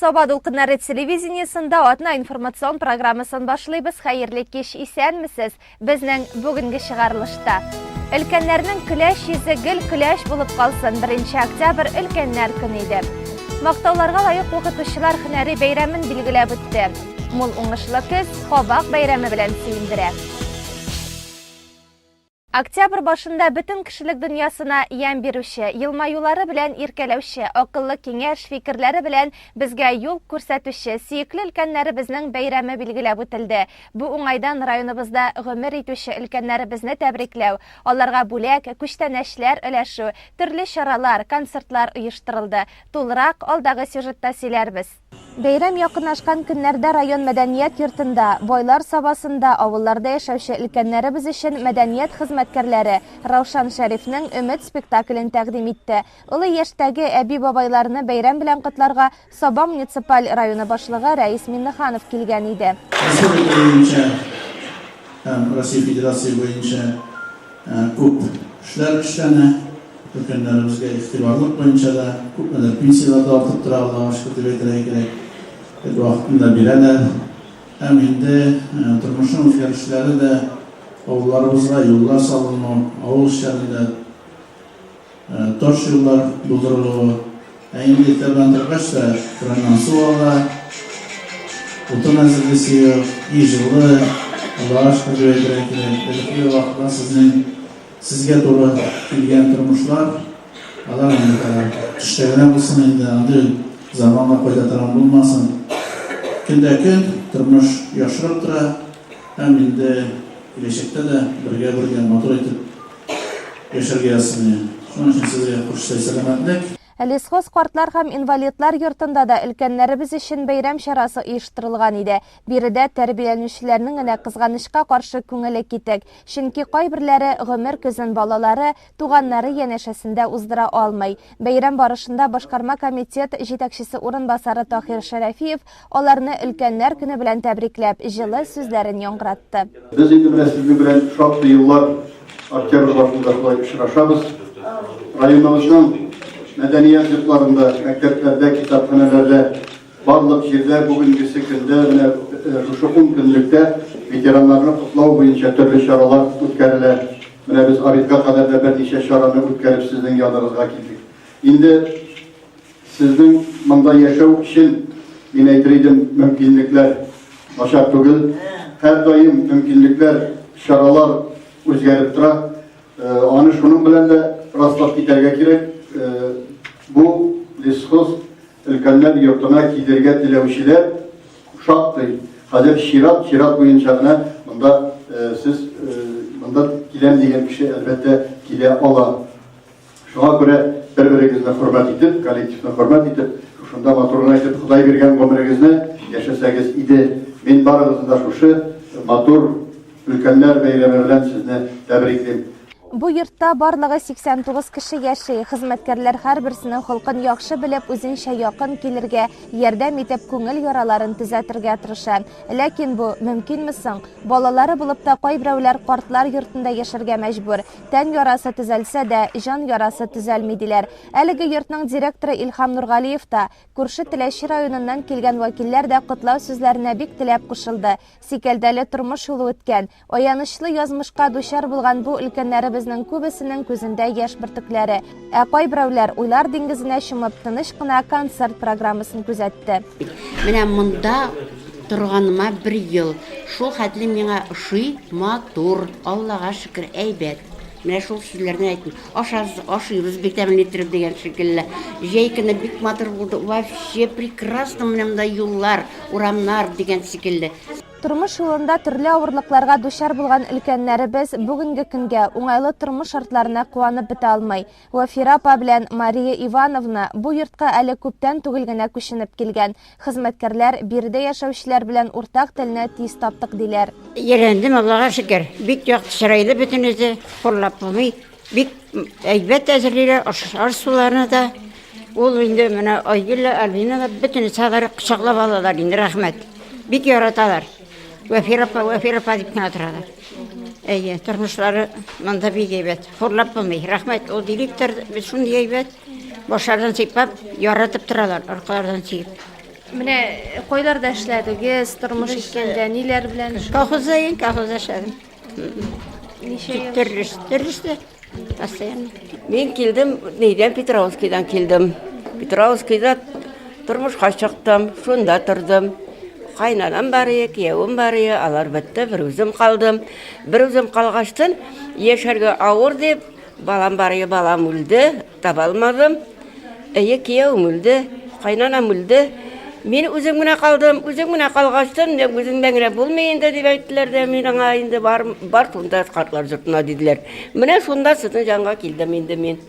Саба дулкыннары телевидениесында атна информацион программасын башлыйбыз. Хәерле кич, исәнмесез. Безнең бүгенге чыгарылышта. Өлкәннәрнең көләч йөзе гел көләч булып калсын. 1 октябрь өлкәннәр көне иде. Мактауларга лаек укытучылар һөнәри бәйрәмен билгеләп үтте. Мул уңышлы көз кабак бәйрәме белән сөендерә. Октябрь башында бөтен кешелек дөньясына ямь бирүче, елмаюлары белән иркәләүче, акыллы киңәш, фикерләре белән безгә юл күрсәтүче сөекле өлкәннәребезнең бәйрәме билгеләп үтелде. Бу уңайдан районыбызда гомер итүче өлкәннәребезне тәбрикләү, аларга бүләк, күчтәнәчләр өләшү, төрле чаралар, концертлар оештырылды. Тулырак алдагы сюжетта сөйләрбез. Бәйрәм якынлашкан көннәрдә район мәдәният йортында, Байлар Сабасында, авылларда яшәүче өлкәннәребез өчен мәдәният хезмәткәрләре Раушан Шәрифнең Өмет спектаклен тәкъдим итте. Олы яшьтәге әби-бабайларны бәйрәм белән котларга Саба муниципаль районы башлыгы Рәис Миннеханов килгән иде. Республика буенча һәм Россия Федерация буенча күп эшләр эшләнә. Өлкәннәребезгә игътибарлык буенча да, күпмедер пенсияләр дә артып тора, Аллага шөкер дип әйтергә кирәк. Бит вакытында бирәләр. Һәм инде тормышның үзгәрешләре дә, авылларыбызга юллар салыну, авыл эшләрендә таш юллар булдырылуы. Ә инде иртә белән торгач та, краннан су ага, утын әзерлисе юк, өй җылы, Аллага шөкер дип әйтергә кирәк. Элеккеге вакытлар сезнең Сезгә туры килгән тормышлар, алар инде хәзер төштә генә булсын инде, андый заманга кайта торган булмасын. Көн дә көн тормыш яхшырып тора һәм инде киләчәктә дә бергә-бергә матур итеп яшәргә язсын иде. Шуның өчен сезгә хуш сәламәтлек. Лесхоз картлар һәм инвалидлар йортында да өлкәннәребез өчен бәйрәм чарасы оештырылган иде. Биредә тәрбияләнүчеләрнең генә кызганычка каршы күңеле китек. Чөнки кайберләре гомер көзен балалары, туганнары янәшәсендә уздыра алмый. Бәйрәм барышында башкарма комитет җитәкчесе урынбасары Таһир Шәрәфиев аларны Өлкәннәр көне белән тәбрикләп, җылы сүзләрен яңгыратты. Без инде менә сезнең белән шактый еллар октябрь башында шулай очрашабыз. Районыбызның мәдәният йортларында, мәктәпләрдә, китапханәләрдә, барлык җирдә бүгенгесе көндә менә шушы ун көнлектә ветераннарны котлау буенча төрле чаралар үткәрелә. Менә без обедка кадәр дә берничә чараны үткәреп сезнең яныгызга килдек. Инде сезнең монда яшәү өчен, мин әйтер идем, мөмкинлекләр начар түгел. Һәрдаим мөмкинлекләр, чаралар үзгәреп тора. Аны шуның белән дә раслап китәргә кирәк. Бу лесхоз өлкәннәр йортына килергә теләүчеләр шактый. Хәзер чират, чират буенча гына монда сез монда киләм дигән кеше, әлбәттә, килә ала. Шуңа күрә бер-берегезне хөрмәт итеп, коллективны хөрмәт итеп, шушында матур гына итеп Ходай биргән гомерегезне яшәсәгез иде. Мин барыгызны да шушы матур Өлкәннәр бәйрәме белән сезне тәбриклим. Бу йортта барлыгы 89 кеше яши. Хезмәткәрләр һәрберсенең холкын яхшы белеп, үзенчә якын килергә, ярдәм итеп, күңел яраларын төзәтергә тырыша. Ләкин бу мөмкинме соң? Балалары булып та кайберәүләр картлар йортында яшәргә мәҗбүр. Тән ярасы төзәлсә дә, җан ярасы төзәлми, диләр. Әлеге йортның директоры Илһам Нургалиев та, күрше Теләче районыннан килгән вәкилләр дә котлау сүзләренә бик теләп кушылды. Сикәлтәле тормыш юлы үткән, аянычлы язмышка дучар булган бу өлкәннәребезнең күбесенең күзендә яшь бөртекләре. Ә кайберәүләр уйлар диңгезенә чумып, тыныч кына концерт программасын күзәтте. Менә монда торганыма бер ел. Шул хәтле миңа ошый, матур, Аллага шөкер, әйбәт. Менә шул сүзләрне әйтим. Ашарбыз, ашыйбыз бик тәмле иттереп дигән шикелле. Җәй көне бик матур булды. Вообще прекрасно менә монда юллар, урамнар дигән шикелле. Тормыш юлында төрле авырлыкларга дучар булган өлкәннәребез бүгенге көнгә, уңайлы тормыш шартларына куанып бетә алмый. Вафира апа белән Мария Ивановна бу йортка әле күптән түгел генә күченеп килгән. Хезмәткәрләр биредә яшәүчеләр белән уртак телне тиз таптык, диләр. Өйрәндем, Аллага шөкер. Бик якты чырайлы бөтенесе, хурлап булмый. Бик әйбәт әзерлиләр аш-суларны да. Ул инде менә Айгөл дә, Альбина да бөтенесе алар кочаклап алалар инде, рәхмәт. Бик яраталар. Вәфир апа, Вәфир апа дип кенә торалар. Әйе, тормышлары монда бик әйбәт. Хурлап булмый. Рәхмәт, ул директор шундый әйбәт. Башлардан сыйпап, яратып торалар, аркалардан сөеп. Менә кайларда эшләдегез, тормыш иткәндә, ниләр белән? Колхозда, колхозда эшләдем. Ничә ел? Төрле, төрлесе. Постоянно. Мин килдем, нидән Петровскийдан килдем. Петровскийда тормышка чыктым, шунда тордым. Кайнанам бар иде, киявем бар иде, алар бетте, бер үзем калдым. Бер үзем калгачтын, яшәргә авыр дип, балам бар иде, балам үлде, таба алмадым. Әйе, киявем үлде, кайнанам үлде. Мин үзем генә калдым, үзем генә калгачтын, үзеңнән генә булмый инде, дип әйттеләр дә, мин аңа инде бар, бар шунда картлар йортына диделәр. Менә шунда сезнең янга килдем инде мин.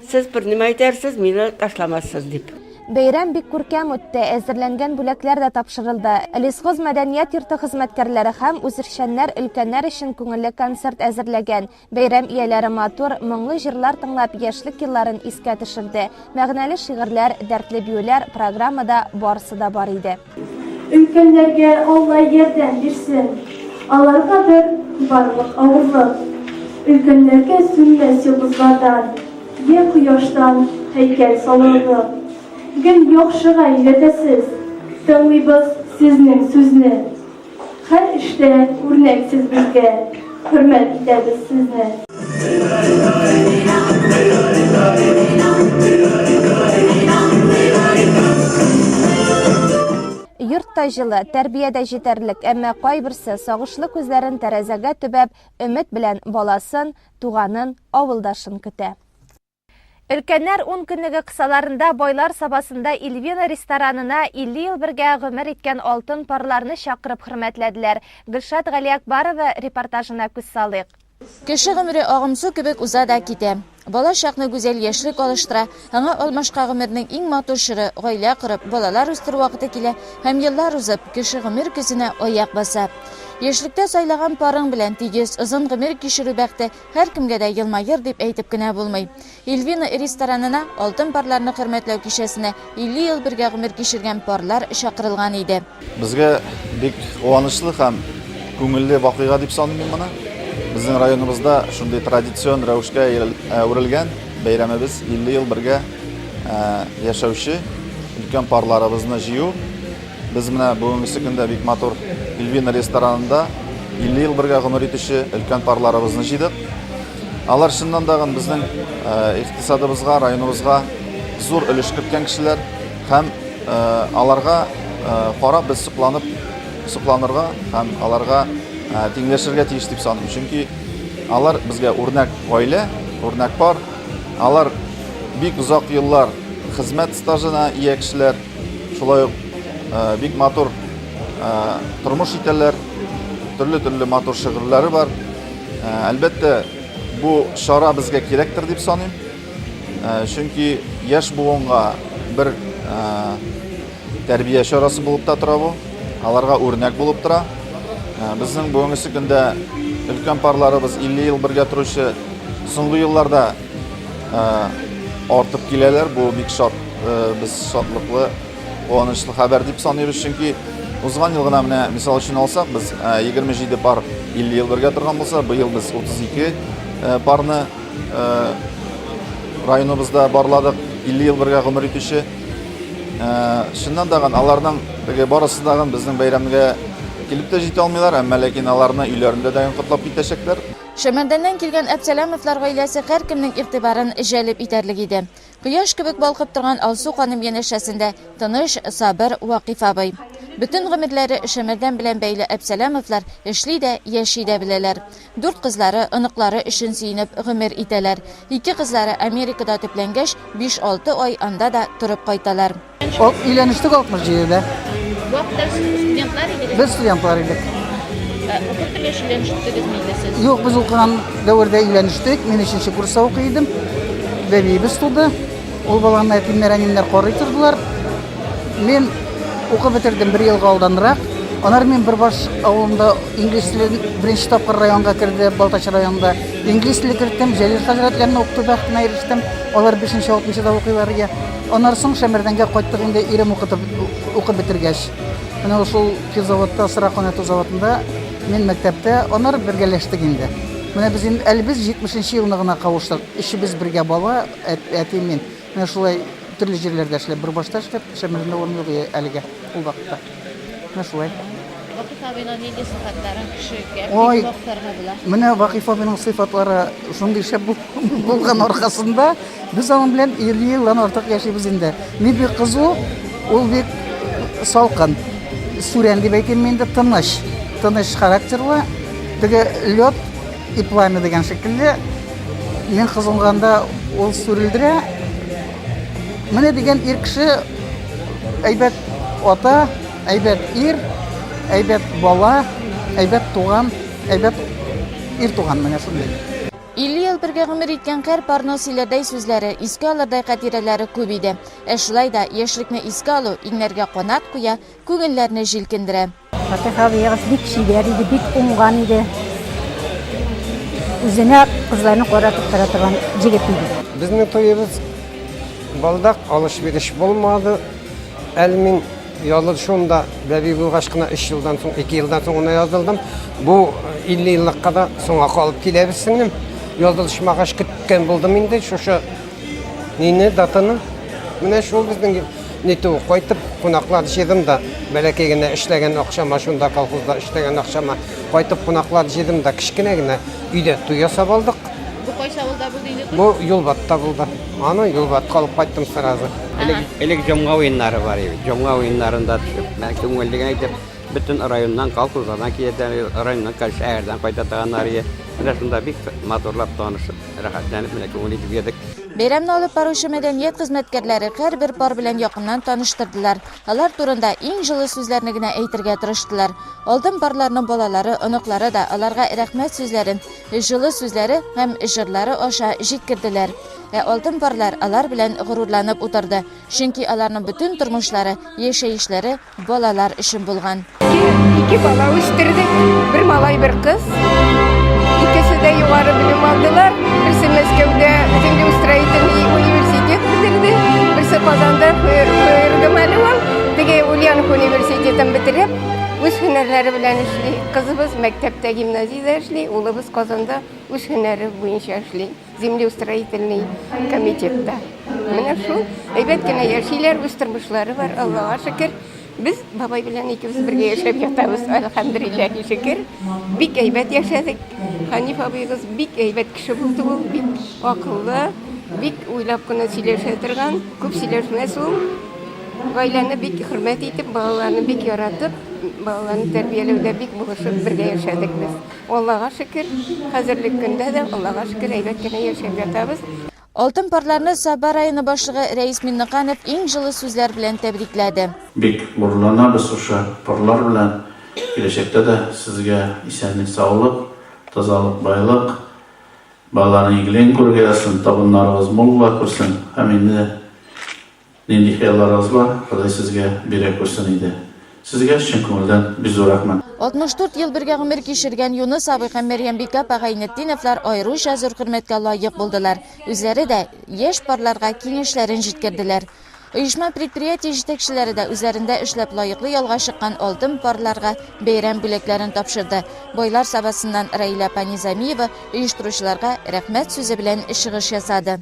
Сез бер нимә әйтәрсез, мине ташламассыз дип. Бәйрәм бик күркәм үтте, әзерләнгән бүләкләр дә тапшырылды. Лесхоз мәдәният йорты хезмәткәрләре һәм үзешчәннәр өлкәннәр өчен күңелле концерт әзерләгән. Бәйрәм ияләре матур, моңлы җырлар тыңлап яшьлек елларын искә төшерде. Мәгънәле шигырьләр, дәртле биюләр, программада барысы да бар иде. Өлкәннәргә Алла ярдәм бирсен, Аларгадыр барлык авырлык. Өлкәннәргә сүнмәс йолдызлардан, Йә кояштан һәйкәл салырлык. Гел яхшыга өйрәтәсез, Тыңлыйбыз сезнең сүзне. Һәр эштә үрнәк сез безгә, Хөрмәт итәбез сезне. Йорт та җылы, тәрбия дә җитәрлек, әмма кайберсе, сагышлы күзләрен тәрәзәгә төбәп, өмет белән баласын, туганын, авылдашын көтә. Өлкәннәр ун көнлеге кысаларында Байлар Сабасында Ильвина ресторанына 50 ел бергә гомер иткән алтын парларны чакырып хөрмәтләделәр. Гөлшат Галиәкбарова репортажына күз салыйк. Кеше гомере агымсу кебек уза да китә. Бала чакны гүзәл яшьлек алыштыра, аңа алмашка гомернең иң матур чоры, гаилә корып, балалар үстерү вакыты килә һәм еллар узып, кеше гомер көзенә аяк баса. Яшьлектә сайлаган парың белән тигез, озын гомер кичерү бәхте Һәркемгә дә елмаер дип әйтеп кенә булмый. Ильвина ресторанына алтын парларны хөрмәтләү кичәсенә 50 ел бергә гомер кичергән парлар чакырылган иде. Безгә бик куанычлы һәм күңелле вакыйга дип саныйм мин моны. Безнең районыбызда шундый традицион рәвешкә әверелгән бәйрәмебез 50 ел бергә яшәүче өлкән парларыбызны җыю. Без менә бүгенгесе көндә бик матур Ильвина ресторанында 50 ел бергә гомер итүче өлкән парларыбызны җыйдык. Алар чыннан да безнең э, икътисадыбызга, районыбызга зур өлеш керткән кешеләр һәм э, аларга э, карап без сокланып сокланырга һәм аларга тиңләшергә тиеш дип саныйм. Чөнки алар безгә үрнәк гаилә, үрнәк пар. Алар бик озак еллар хезмәт стажына ия кешеләр. Шулай ук бик матур тормыш итәләр, төрле-төрле матур шигырьләре бар. Әлбәттә, бу чара безгә кирәктер дип саныйм. Чөнки яшь буынга бер тәрбия чарасы булып та тора бу. Аларга үрнәк булып тора. Безнең бүгенге көндә өлкән парларыбыз 50 ел бергә торучы соңгы елларда артып киләләр. Бу бик шат, без шатлыклы, куанычлы хәбәр дип саныйбыз, чөнки узган ел гына менә мисал өчен алсак, без 27 пар 50 ел бергә торган булса, быел без 32 парны районыбызда барладык, 50 ел бергә гомер итүче. Чыннан да аларның теге барысы да безнең бәйрәмгә килеп тә җитә алмыйлар, әмма ләкин аларны өйләрендә дә котлап китәчәкләр. Шәмәрдәннән килгән Әпсәләмовлар гаиләсе һәркемнең игътибарын җәлеп итәрлек иде. Кояш кебек балкып торган Алсу ханым янәшәсендә тыныч, сабыр Вакыйф абый. Бөтен гомерләре Шәмәрдән белән бәйле Әпсәләмовлар эшли дә, яши дә беләләр. Дүрт кызлары, оныклары өчен сөенеп гомер итәләр. Ике кызлары Америкада төпләнгәч, биш-алты ай анда да торып кайталар. Өйләнештек 67-дә. Вакытта студентлар идегез? Без студентлар идек. Ә, укып торгач өйләнештегезме инде сез? Юк, без укыган дәвердә өйләнештек. Мин өченче курста укый идем. Бәбиебез туды. Ул баланы әтимнәр, әниемнәр карый тордылар. Мин укып бетердем бер елга алданрак. Аннары мин Бөрбаш авылында инглиз телен беренче тапкыр районга керде, Балтач районында. Инглиз теле керттем, Җәлил хәзрәтләрне укыту бәхетенә ирештем. Алар бишенче, алтынчыда укыйлар иде. Аннары соң Шәмәрдәнгә кайттык инде ирем укытып, укып бетергәч. Менә шул пивзаводта, сыра кайнату заводында мин мәктәптә, аннары бергәләштек инде. Менә без инде, әле без 70 нче елны гына кавыштык. Өчебез бергә бала, әти, мин. Менә шулай. Төрле җирләрдә эшләп, Борбашта эшләп, Шәмәрдәндә урын юк иде әлегә ул вакытта. Менә шулай. Вакыйф абыйның нинди сыйфатларын кешегә Ой, бик мактарга була? Менә Вакыйф абыйның сыйфатлары шундый шәп булган аркасында без аның белән 50 елдан артык яшибез инде. Мин бик кызу, ул бик салкын. Сүрән дип әйтим инде, тыныч. Тыныч характерлы. Теге лед и пламя дигән шикелле, мин кызынганда ул сүрелдерә. Менә дигән ир кеше, әйбәт ата, әйбәт ир, әйбәт бала, әйбәт туган, әйбәт ир туган менә шундый. 50 ел бергә гомер иткән һәр парның сөйләрдәй сүзләре, искә алырдай хатирәләре күп иде. Ә шулай да яшьлекне искә алу иңнәргә канат куя, күңелләрне җилкендерә. Фатих абыегыз бик чибәр иде, бик уңган иде. Үзенә кызларны каратып тора торган җегет иде. Безнең туебыз балдак, алыш-биреш булмады. Әле мин язылышуым да бәби булгач кына 3 елдан соң, 2 елдан соң гына язылдым. Бу 50 еллыкка да соңга калып киләбез, сеңлем. Язылышмагач көткән булдым инде шушы нине, датаны. Менә шул безнең Ниту, кайтып кунаклар җыйдым да, бәләкәй генә эшләгән акчама, шунда колхозда эшләгән акчама, кайтып кунаклар җыйдым да, кечкенә генә өйдә туй ясап алдык. Бу кайсы авылда булды инде туй? Бу Юлбатта булды. Аны Юлбатка алып кайттым сразу. Элек, элек җомга уеннары бар иде. Җомга уеннарында төшеп, менә күңелле генә итеп, бөтен районнан, колхозлардан килә, районнан, шәһәрдән кайта торганнар иде. Менә шунда бик матурлап танышып, Рәхәтләнеп менә күңел итеп йөрдек. Бәйрәмне алып баручы мәдәният хезмәткәрләре һәрбер пар белән якыннан таныштырдылар. Алар турында иң җылы сүзләрне генә әйтергә тырыштылар. Алтын парларның балалары, оныклары да аларга рәхмәт сүзләрен җылы сүзләре һәм җырлары аша җиткерделәр. Ә алтын парлар алар белән горурланып утырды. Чөнки аларның бөтен тормышлары, яшәешләре балалар өчен булган. Ике бала үстердек, бер малай, бер кыз. Икесе дә югары белем алдылар. Берсе Мәскәүдә землеустроительный университет бетерде, берсе Казанда ФРГМ теге Ульянов университетын бетереп, үз һөнәрләре белән эшли. Кызыбыз мәктәптә гимназиядә эшли, улыбыз Казанда үз һөнәре буенча эшли. Землеустроительный комитетта. Менә шул әйбәт кенә яшиләр, үз тормышлары бар, Аллага шөкер. Без бабай белән икебез бергә яшәп ятабыз, әлхәмдүлилләһи шөкер. Бик әйбәт яшәдек. Ханиф абыегыз бик әйбәт кеше булды ул, бик акыллы, бик уйлап кына сөйләшә торган, күп сөйләшмәс ул. Гаиләне бик хөрмәт итеп, балаларны бик яратып, балаларны тәрбияләүдә бик булышып бергә яшәдек без. Аллага шөкер, хәзерле көндә дә Аллага шөкер әйбәт кенә яшәп ятабыз. Алтын парларны Саба районы башлыгы Рәис Миннеканов иң җылы сүзләр белән тәбрикләде. Бик горурланабыз шушы парлар белән. Киләчәктә дә сезгә исәнлек-саулык, тазалык, байлык, балаларның игелеген күрергә язсын, табыннарыгыз мул була күрсен һәм инде Нинди хыялларыгыз бар, Ходай сезгә бирә күрсен иде. Сезгә чын күңелдән бик зур рәхмәт. 64 ел бергә гомер кичергән Юныс абый һәм Мәрьямбикә апа Гайнетдиновлар аеруча зур хөрмәткә лаек булдылар. Үзләре дә яшь парларга киңәшләрен җиткерделәр. Оешма-предприятие җитәкчеләре дә үзләрендә эшләп лаеклы ялга чыккан алтын парларга бәйрәм бүләкләрен тапшырды. Байлар Сабасыннан Раилә апа Низамиева оештыручыларга рәхмәт сүзе белән чыгыш ясады.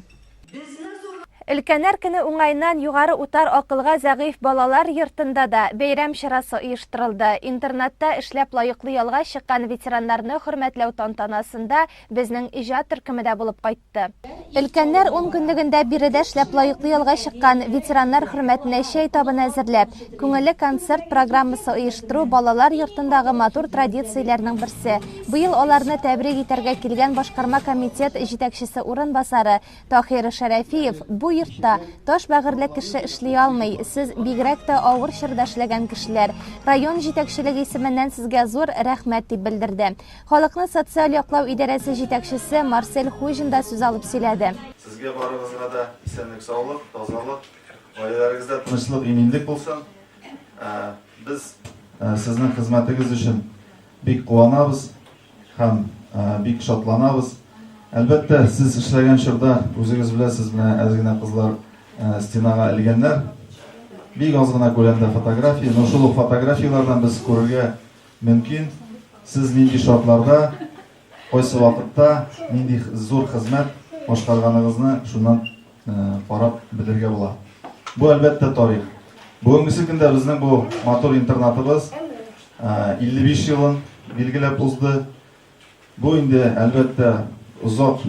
Өлкәннәр көне уңаеннан Югары Утар акылга зәгыйфь балалар йортында да бәйрәм чарасы оештырылды. Интернатта эшләп лаеклы ялга чыккан ветераннарны хөрмәтләү тантанасында безнең иҗат төркеме дә булып кайтты. Өлкәннәр ункөнлегендә биредә эшләп лаеклы ялга чыккан ветераннар хөрмәтенә чәй табыны әзерләп, күңелле концерт программасы оештыру балалар йортындагы матур традицияләрнең берсе. Быел аларны тәбрик итәргә килгән башкарма комитет җитәкчесе урынбасары Таһир Шәрәфиев, бу йортта таш бәгырьле кеше эшли алмый, сез бигрәк тә авыр чорда эшләгән кешеләр. Район җитәкчелеге исеменнән сезгә зур рәхмәт, дип белдерде. Халыкны социаль яклау идарәсе җитәкчесе Марсель Хуҗин да сүз алып сөйләде. Сезгә барыгызга да исәнлек-саулык, тазалык, гаиләләрегездә тынычлык, иминлек булсын. Без сезнең хезмәтегез өчен Бик куанабыз һәм бик шатланабыз. Әлбәттә, сез эшләгән чорда, үзегез беләсез, менә әз генә кызлар стенага элгәннәр. Бик аз гына күләмдә фотография, но шул ук фотографияләрдән без күрергә мөмкин, сез нинди шартларда, кайсы вакытта, нинди зур хезмәт башкарганыгызны шуннан карап белергә була. Бу, әлбәттә, тарих. Бүгенгесе көндә безнең бу матур интернатыбыз 55 елын билгеләп узды. Бу инде, әлбәттә, озак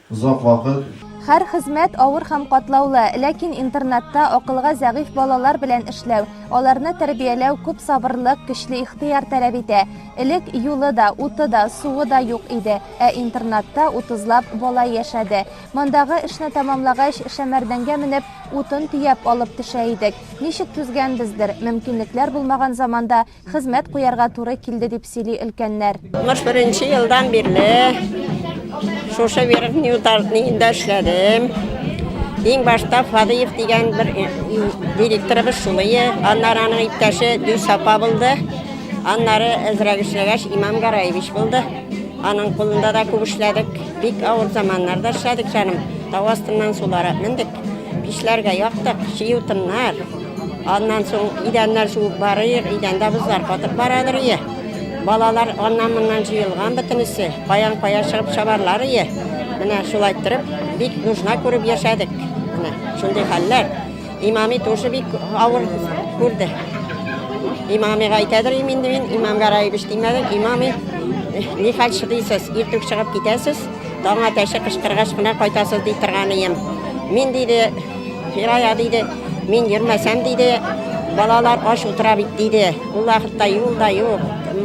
озак вакыт. Һәр хезмәт авыр һәм катлаулы, ләкин интернатта акылга зәгыйфь балалар белән эшләү, аларны тәрбияләү күп сабырлык, көчле ихтыяр таләп итә. Элек юлы да, уты да, суы да юк иде, ә интернатта утызлап бала яшәде. Мондагы эшне тәмамлагач, Шәмәрдәнгә менеп, утын төяп алып төшә идек. Ничек түзгәнбездер, мөмкинлекләр булмаган заманда хезмәт куярга туры килде, дип сөйли өлкәннәр. 61 нче елдан бирле шушы Верхний Утарныйда эшләдем. Иң башта Фадыев дигән бер директорыбыз шулые, аннары аның иптәше Дүс апа булды. Аннары әзрәк эшләгәч, Имам Гараевич булды. Аның кулында да күп эшләдек. Бик авыр заманнарда эшләдек, җаным. Тау астыннан сулар мендек. Пичләргә яктык, чи утыннар. Аннан соң идәннәр суып барыйк, идәндә бозлар катып барадыр ие. Балалар аннан-моннан җыелган бөтенесе, каян кая чыгып чабарлар ие. Менә шулай иттереп, бик нужна күреп яшәдек. Менә шундый хәлләр. Имами тоже бик авыр күрде. Имамига әйтәдер им инде мин, Имам Гараевич димәдем, имами ни хәл чыдыйсыз, иртүк чыгып китәсез, таң әтәче кычкыргач кына кайтасыз ди торган ием. Мин диде, Фирая диде, мин йөрмәсәм диде, балалар ач утыра бит диде. Ул вакытта юл да юк,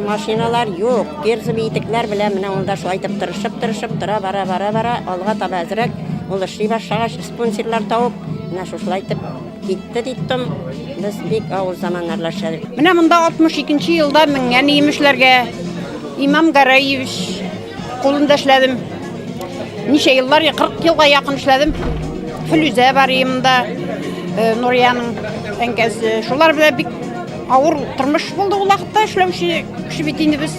машиналар юк, кирзовый итекләр белән менә ул да шулай итеп тырышып-тырышып тора бара бара бара алга таба әзрәк ул эшли башлагач, спонсорлар табып, менә шушылай итеп китте диттем. Без бик авыр заманнарда эшләдек. Менә монда 62 нче елда менгән ием эшләргә. Имам Гарәевич кулында эшләдем. Ничә еллар, 40 елга якын эшләдем. Флүзә бар иемда, э, Нурияның әнкәсе. Шулар белән бик авыр тормыш булды ул вакытта эшләүче кеше бит инде без.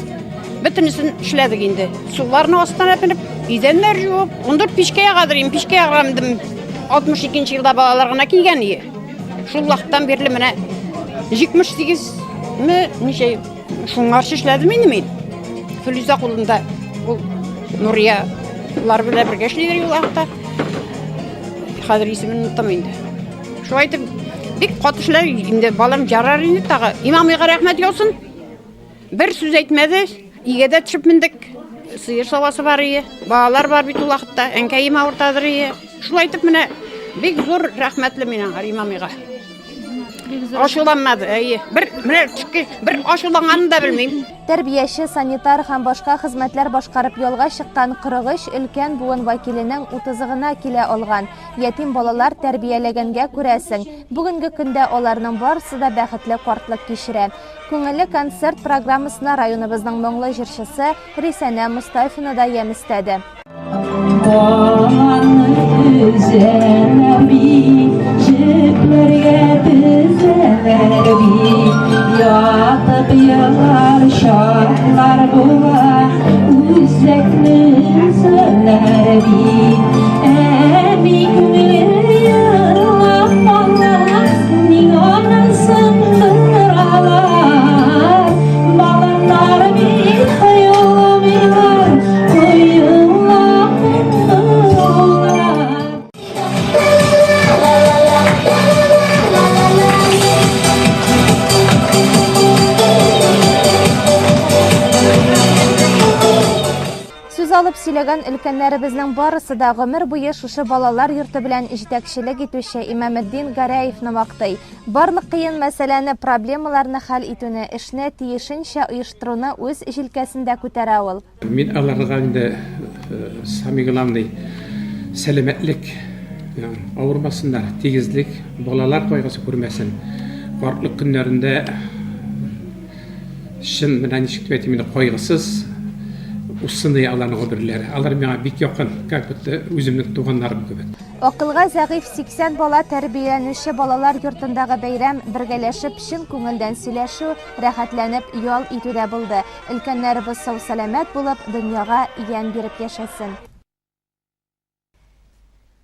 Бөтенесен эшләдек инде. Суларны астына менеп, идәннәр жуып, 14 пичкә ягадыр инде, пичкә ягам дим. 62 елда балалар гына килгән ие. Шул вакыттан бирле менә 78 ме ничә Шуңарчы эшләдем инде мин. Филүзә кулында ул Нурия улар белән бергә эшлиләр ул вакытта. Хәзер исемен оныттым инде. Шулай итеп бик каты эшләр инде балам ярар инде тагы. Имамыйга рәхмәт яусын. Бер сүз әйтмәде. Игә дә төшеп мендек. Сыер савасы бар ие. Балалар бар бит ул вакытта. Әнкәем авыртадыр ие. Шулай итеп менә бик зур рәхмәтле мин аңа имамыйга. Ачуланмады, әйе. Бер менә бер ачуланганын да белмим. Тәрбияче, санитар һәм башка хезмәтләр башкарып ялга чыккан 43 өлкән буын вәкиленең утызы гына килә алган. Ятим балалар тәрбияләгәнгә күрәсең, бүгенге көндә аларның барысы да бәхетле картлык кичерә. Күңелле концерт программасына районыбызның моңлы җырчысы Рисәнә Мостафина да ямь өстәде. Ятып елар чаклар була, үзәкне өзәләр бит. Әби күңеле елап кала, ник аны сындыралар? Балалар бит коелмыйлар, коела кундыралар. Сүз алып сөйләгән өлкәннәребезнең барысы да гомер буе шушы балалар йорты белән җитәкчелек итүче Имаметдин Гәрәевны мактый. Барлык кыен мәсьәләне, проблемаларны хәл итүне, эшне тиешенчә оештыруны үз җилкәсендә күтәрә ул. Мин аларга инде самый главный сәламәтлек, авырмасыннар, тигезлек, балалар кайгысы күрмәсен. Картлык көннәрендә чын менә ничек дип әйтим инде кайгысыз узсын ди аларның гомерләре. Алар миңа бик якын, как будто үземнең туганнарым кебек. Акылга зәгыйфь 80 бала тәрбияләнүче балалар йортындагы бәйрәм бергәләшеп чын күңелдән сөйләшү, рәхәтләнеп ял итү дә булды. Өлкәннәребез сау-сәламәт булып, дөньяга ямь биреп яшәсен.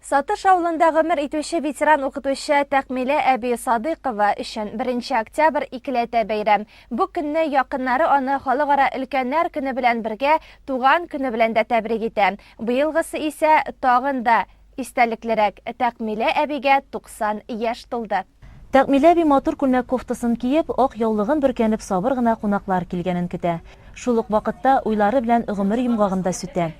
Сатыш авылында гомер итүче ветеран укытучы Тәкмилә әби Садыйкова өчен 1 октябрь икеләтә бәйрәм. Бу көнне якыннары аны Халыкара өлкәннәр көне белән бергә туган көне белән дә тәбрик итә. Быелгысы исә тагын да. Истәлеклерәк, Тәкъмилә әбигә 90 яшь тулды. Тәкъмилә әби матур күлмәк-кофтасын киеп, ак яулыгын бөркәнеп сабыр гына кунаклар килгәнен көтә. Шул ук вакытта уйлары белән гомер йомгагын да сүтә.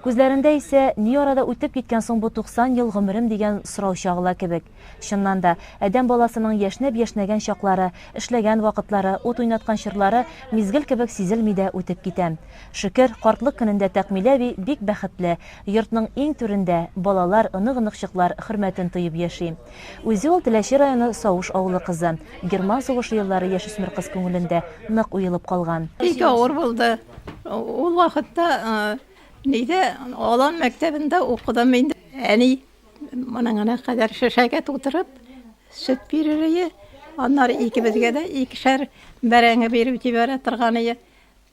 Күзләрендә исә, ни арада үтеп киткән соң бу 90 ел гомерем дигән сорау чагыла кебек. Чыннан да, адәм баласының яшьнәп яшьнәгән чаклары, эшләгән вакытлары, ут уйнаткан чорлары мизгел кебек сизелми дә үтеп китә. Шөкер, картлык көнендә Тәкъмилә әби бик бәхетле, йортның иң түрендә, балалар, онык-оныкчыклар хөрмәтен тоеп яши. Үзе ул Теләче районы Сауш авылы кызы. Герман сугышы еллары яшүсмер кыз күңелендә нык уелып калган. Бик авыр булды. Ул вакытта нидә, Алан мәктәбендә укыдым инде. Әни моның гына кадәр шешәгә тутырып сөт бирер ие. Аннары икебезгә дә икешәр бәрәңге биреп җибәрә торган ие.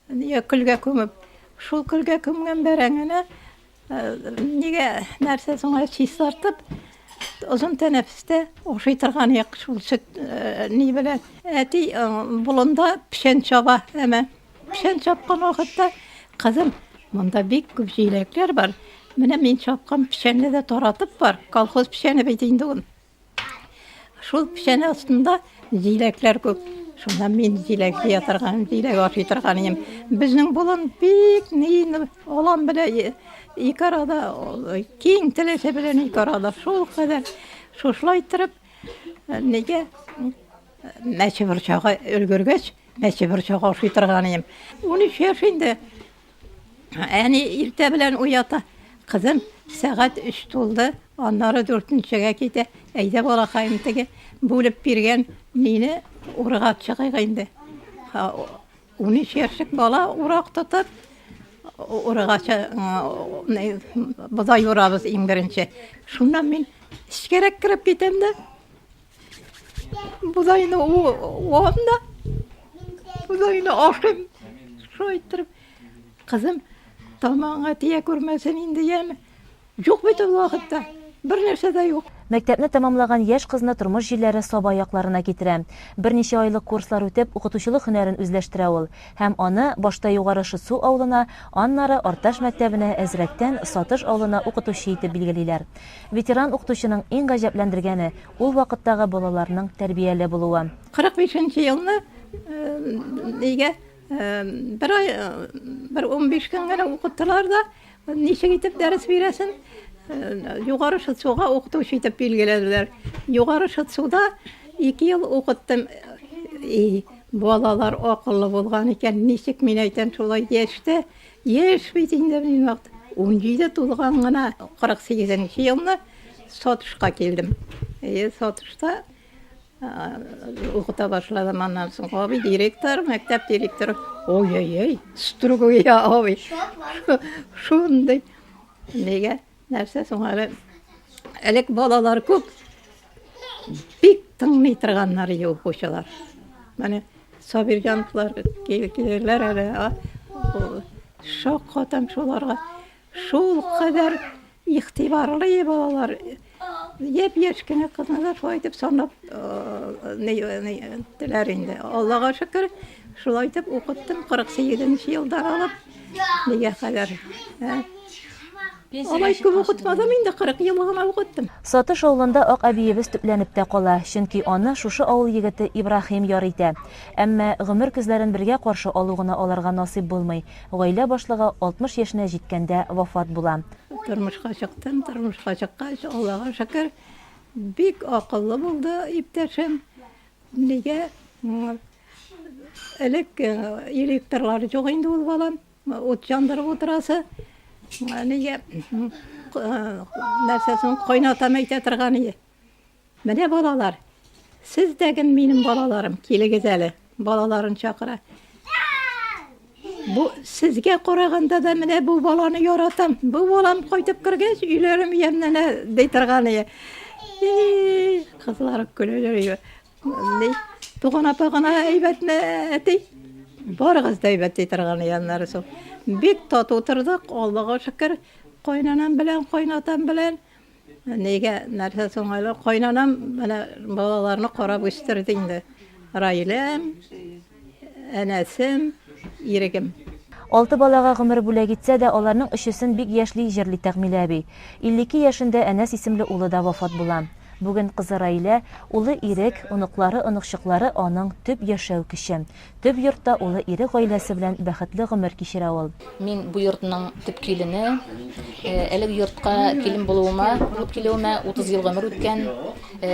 Нигә көлгә күмеп? Шул көлгә күмгән бәрәңгене нигә нәрсә соң әле чистартып, озын тәнәфестә ашый торган идек шул сөт ни белән. Әти болында печән чаба, әмма печән чапкан вакытта, кызым, монда бик күп җиләкләр бар. Менә мин чапкан печәнне дә таратып бар, колхоз печәне бит инде ул. Шул печән астында җиләкләр күп. Шунда мин җиләк җыя торган, җиләк ашый торган идем. Безнең болын бик ни алан белән ике арада, киң теләчә белән ике арада шул кадәр шушылай иттереп, нигә мәче борчагы өлгергәч, мәче борчагы ашый торган идем. 13 яшь инде. Әни иртә белән уята. Кызым, сәгать өч тулды, аннары дүртенчегә китә. Әйдә, балакаем, теге бүлеп биргән мине урга чыгыйк инде. 13 яшьлек бала урак тотып, урга бодай урабыз иң беренче. Шуннан мин эчкәрәк кереп китәм дә, Бодайны уам да, бодайны ашыйм. Шулай иттереп, кызым, тамагыңа тия күрмәсен инде, яме. Юк бит ул вакытта, бер нәрсә дә юк. Мәктәпне тәмамлаган яшь кызны тормыш җилләре Саба якларына китерә. Берничә айлык курслар үтеп, укытучылык һөнәрен үзләштерә ул. Һәм аны башта Югары Шытсу авылына, аннары Арташ мәктәбенә, әзрәктән Сатыш авылына укытучы итеп билгелиләр. Ветеран укытучының иң гаҗәпләндергәне, ул вакыттагы балаларның тәрбияле булуы. 45 нче елны нигә бер ай, бер 15 көн генә укыттылар да, ничек итеп дәрес бирәсен, Югары Шытсуга укытучы итеп билгеләделәр. Югары Шытсуда 2 ел укыттым. И, балалар акыллы булган икән, ничек мин әйтәм, шулай яшьтә Яшь бит инде мин вакыт. 17 тулган гына 48 нче елны Сатышка килдем. Әйе, Сатышта укыта башладым аннан соң. Абый директор, мәктәп директоры. Ой-ой-ой, строгий абый. Шундый. Нигә? Нәрсә соң әле? Элек балалар күп. Бик тыңлый торганнар иде укучылар. Менә Сабирҗановлар килерләр әле. Шаккатам шуларга. Шул кадәр игътибарлы балалар. Япь-яшь кенә кызны да шулай итеп санап теләр инде. Аллага шөкер, шулай итеп укыттым 48 нче елдан алып нигә кадәр. Алай күп укытмадым инде, 40 ел гына укыттым. Сатыш авылында ак әбиебез төпләнеп тә кала, чөнки аны шушы авыл егете Ибраһим яр итә. Әмма гомер көзләрен бергә каршы алу гына аларга насыйп булмый, гаилә башлыгы 60 яшенә җиткәндә вафат була. Тормышка чыктым, тормышка чыккач, Аллага шөкер, бик акыллы булды иптәшем. Нигә? Элек электрлар юк инде ул балам. Ут яндырып утырасы. Нигә нәрсәсен кайнатам әйтә торган иде. Менә балалар, сез дә гел минем балаларым, килегез әле. Балаларын чакыра. Бу сезгә караганда да менә бу баланы яратам. Бу балам кайтып кергәч, өйләрем ямьләнә ди торган иде. Кызлар көләләр. Ни, туган апа гына әйбәтме, әти? Барыгыз да әйбәт ди торган яннары соң. Бик тату тордык, Аллага шөкер, кайнанам белән, кайнатам белән. Нигә, нәрсә соң әле, кайнанам менә балаларны карап үстерде инде. Раиләм, Әнәсем, Ирегем. Алты балага гомер бүләк итсә дә, аларның өчесен бик яшьли җирли Тәкъмилә әби. 52 яшендә Әнәс исемле улы да вафат була. Бүген кызы Раилә, улы Ирек, оныклары, оныкчыклары аның төп яшәү көче. Төп йортта улы Ирек гаиләсе белән бәхетле гомер кичерә ул. Мин бу йортның төп килене. Әлеге йортка килен булуыма, булып килүемә 30 ел гомер үткән.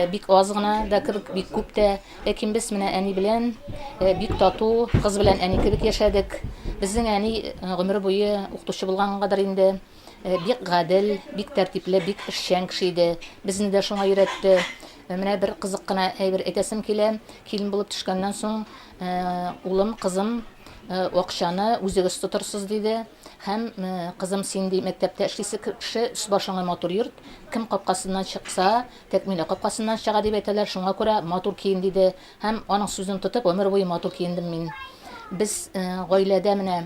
Бик аз гына да кебек, бик күп тә. Ләкин без менә әни белән бик тату, кыз белән әни кебек яшәдек. Безнең әни гомере буе укытучы булгангадыр инде, бик гадел, бик тәртипле, бик эшчән кеше иде. Безне дә шуңа өйрәтте. Менә бер кызык кына әйбер әйтәсем килә. Килен булып төшкәннән соң, улым, кызым, акчаны үзегез тотырсыз, диде. Һәм, кызым, син, ди, мәктәптә эшлисе кеше, өс-башыңа матур йорт, кем капкасыннан чыкса, Тәкмилә капкасыннан чыга, дип әйтәләр, шуңа күрә матур киен, диде. Һәм аның сүзен тотып, гомер буе матур киендем мин. Без гаиләдә менә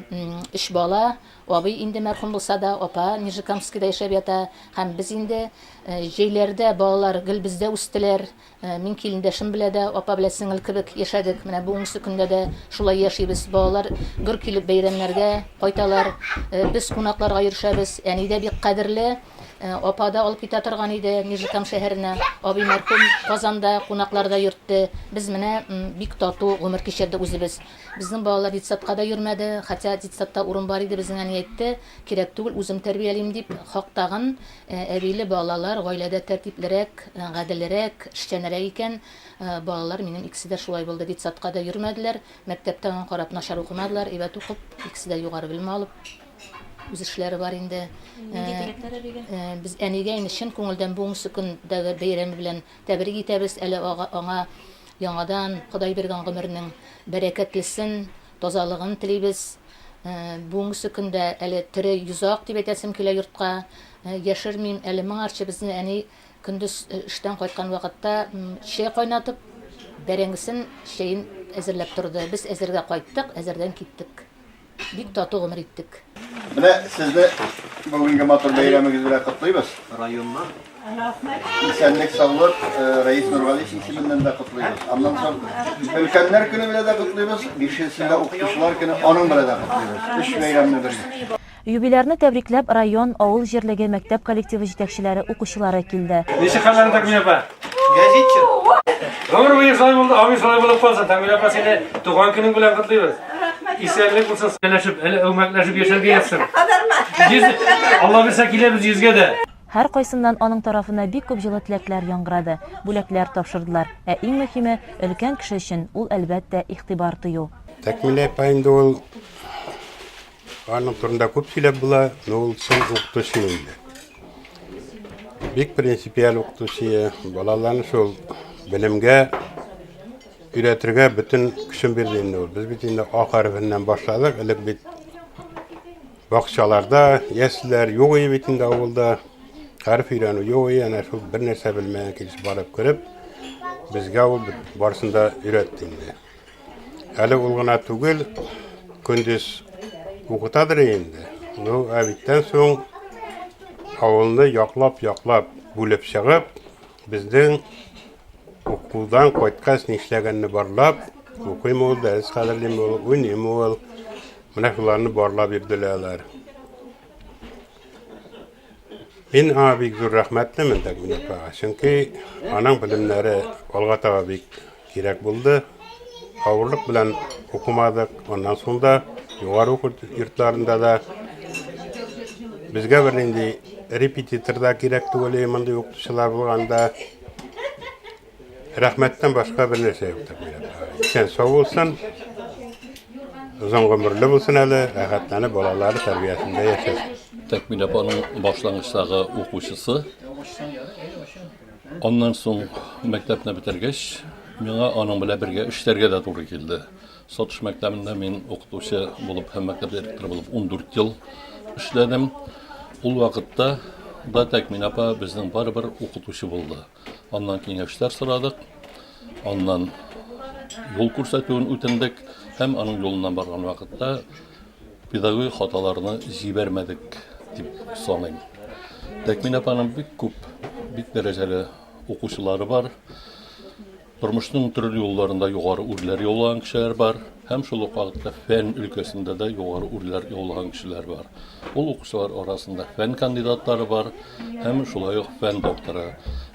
өч бала, абый инде мәрхүм булса да, апа Нижнекамскида яшәп ята. Һәм без инде җәйләрдә балалар гел бездә үстеләр. Мин килендәшем белә дә, апа белән сеңел кебек яшәдек. Менә бүгенге көндә дә шулай яшибез. Балалар гөр килеп бәйрәмнәргә кайталар. Без кунакларга йөрешәбез. Әни дә бик кадерле. Апа да алып китә торган иде Нижнекам шәһәренә. Абый мәрхүм Казанда кунакларда йөртте. Без менә бик тату гомер кичердек үзебез. Безнең балалар детсадка да йөрмәде, хотя детсадта урын бар иде, безнең әни әйтте, кирәк түгел, үзем тәрбиялим дип. Хак тагын, әбиле балалар гаиләдә тәртиплерәк, гаделрәк, эшчәнрәк икән. Балалар минем икесе дә шулай булды, детсадка да йөрмәделәр, мәктәптә аңа карап начар укымадылар, әйбәт укып, икесе дә югары белем алып, үз эшләре бар инде. Нинди теләкләр әбигә? Без әнигә инде чын күңелдән бүгенге көндәге бәйрәме белән тәбрик итәбез, әле аңа Яңадан Ходай биргән гомернең бәрәкәтлесен, тазалыгын телибез. Бүгенгесе көндә әле тере йозак дип әйтәсем килә йортка. Яшермим, әле моңарчы безне әни көндез эштән кайткан вакытта чәй кайнатып, бәрәңгесен, чәен әзерләп торды. Без әзергә кайттык, әзердән киттек. Бик тату гомер иттек. Менә сезне бүгенге матур бәйрәмегез белән котлыйбыз. Районнан. Рәхмәт. Исәнлек, саулык, э, Рәис Нургалиевич исеменнән дә котлыйбыз. Аннан соң өлкәннәр көне белән дә котлыйбыз, бишесендә укытучылар көне аның белән дә котлыйбыз. Өч бәйрәмне бергә. Юбилярны тәбрикләп район, авыл җирлеге, мәктәп коллективы җитәкчеләре, укучылары килде. Ничек хәлләрең, Тәкмилә апа? Гәзитче. Гомер буе шулай булды, амин шулай булып калсын. Тәкмилә апа, сине туган көнең белән котлыйбыз. Исәнлек булсын, сәләшеп, әле әүмәкләшеп яшәргә язсын. Йөз, Алла бирсә киләбез йөзгә дә. Һәркайсыннан аның тарафына бик күп җылы теләкләр яңгырады, бүләкләр тапшырдылар. Ә иң мөһиме, өлкән кеше өчен ул, әлбәттә, игътибар тою. Тәкмилә апа инде ул Аның турында күп сөйләп була, но ул чын укытучы инде. Бик принципиаль укытучы, балаларны шул белемгә өйрәтергә бөтен көчен бирде инде ул. Без бит инде А хәрефеннән башладык, элек бит бакчаларда ясләр юк иде бит инде авылда. Хәреф өйрәнү юк иде, әнә шул бер нәрсә белмәгән килеш барып кереп, безгә ул барысын да өйрәтте инде. Әле ул гына түгел, көндез укытадыр инде. Ну, ә биттән соң авылны яклап-яклап бүлеп чыгып, безнең укудан кайткач нишләгәнне барлап, укыймы ул, дәрес хәзерлиме ул, уйныймы ул, менә шуларны барлап йөрделәр алар. Мин аңа бик зур рәхмәтлемен Тәкмин апага, чөнки аның белемнәре алга таба бик кирәк булды. Авырлык белән укымадык, аннан соң да югары уку йортларында да безгә бернинди репетитор да кирәк түгел, мондый укытучылар булганда. Рәхмәттән башка бер нәрсә юк дип уйлап. Исән сау булсын. Озын гомерле булсын әле, рәхәтләнеп балалары тәрбиясендә яшәсен. Тәкмил апаның башлангычтагы укучысы. Аннан соң мәктәпне бетергәч, миңа аның белән бергә эшләргә дә туры килде. Сатыш мәктәбендә мин укытучы булып һәм мәктәп директоры булып 14 ел эшләдем. Ул вакытта да Тәкмин апа безнең барыбер укытучы булды. Аннан киңәшләр сорадык, аннан юл күрсәтүен үтендек һәм аның юлыннан барган вакытта педагогик хаталарны җибәрмәдек дип саныйм. Тәкмин апаның бик күп, бик дәрәҗәле укучылары бар. Тормышның төрле юлларында югары үрләр яулаган кешеләр бар һәм шул ук вакытта фән өлкәсендә дә югары үрләр яулаган кешеләр бар. Ул укучылар арасында фән кандидатлары бар һәм шулай ук фән докторы.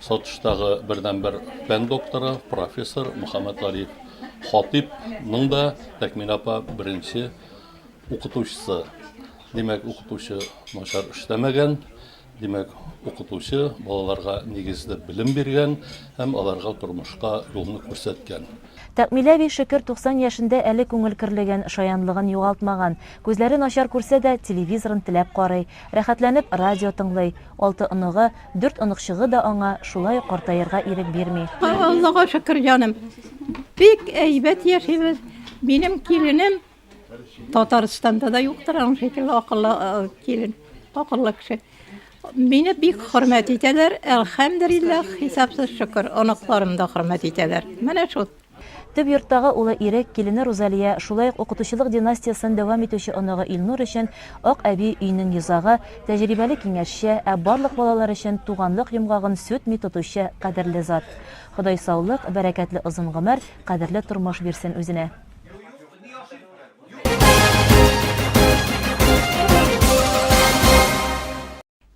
Сатыштагы бердәнбер фән докторы, профессор Мөхәммәтгалиев Хатыйпның да Тәкмилә апа беренче укытучысы. Димәк, укытучы начар эшләмәгән. Димәк, укытучы балаларга нигезле белем биргән һәм аларга тормышка юлны күрсәткән. Тәкъмилә әби, шөкер, 90 яшендә әле күңел керлеген, шаянлыгын югалтмаган. Күзләре начар күрсә дә, телевизорын теләп карый, рәхәтләнеп радио тыңлый. Алты оныгы, дүрт оныкчыгы да аңа шулай ук картаерга ирек бирми. Аллага шөкер, җаным. Бик әйбәт яшибез. Минем киленем Татарстанда да юктыр аның шикелле акыллы э, килен, акыллы кеше. Мине бик хөрмәт итәләр, әлхәмдүлилләһ, хисапсыз шөкер, оныкларым да хөрмәт итәләр. Менә шул. Төп йорттагы улы Ирек, килене Рузалия, шулай ук укытучылык династиясен дәвам итүче оныгы Илнур өчен Ак әби өйнең йозагы, тәҗрибәле киңәшче, ә барлык балалар өчен туганлык йомгагын сүтми тотучы кадерле зат. Ходай саулык, бәрәкәтле озын гомер, кадерле тормыш бирсен үзенә.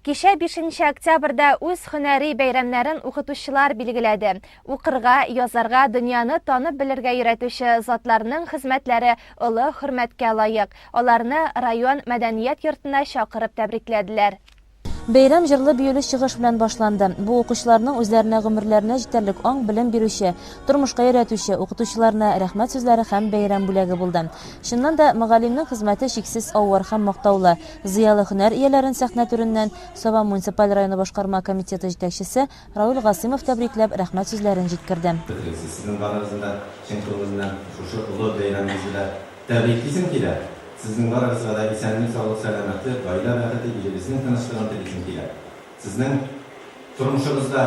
Кичә 5 октябрьдә үз һөнәри бәйрәмнәрен укытучылар билгеләде. Укырга, язарга, дөньяны танып белергә өйрәтүче затларның хезмәтләре олы хөрмәткә лаек. Аларны район мәдәният йортына чакырып тәбрикләделәр. Бәйрәм җырлы-биюле чыгыш белән башланды. Бу укучыларның үзләренә гомерләренә җитәрлек аң-белем бирүче, тормышка өйрәтүче укытучыларына рәхмәт сүзләре һәм бәйрәм бүләге булды. Чыннан да, мөгаллимнең хезмәте чиксез авыр һәм мактаулы. Зыялы һөнәр ияләрен сәхнә түреннән Саба муниципаль районы башкарма комитеты җитәкчесе Равил Гасыймов тәбрикләп, рәхмәт сүзләрен җиткерде. Бөтенегезне, сезнең барыгызны да чын күңеленнән шушы олы бәйрәмегез белән Тәбриклисем килә! Сезнең барыгызга да исәнлек, саулык, сәламәтлек, гаилә бәхете, илебезнең тынычлыгын телисем килә. Сезнең тормышыгызда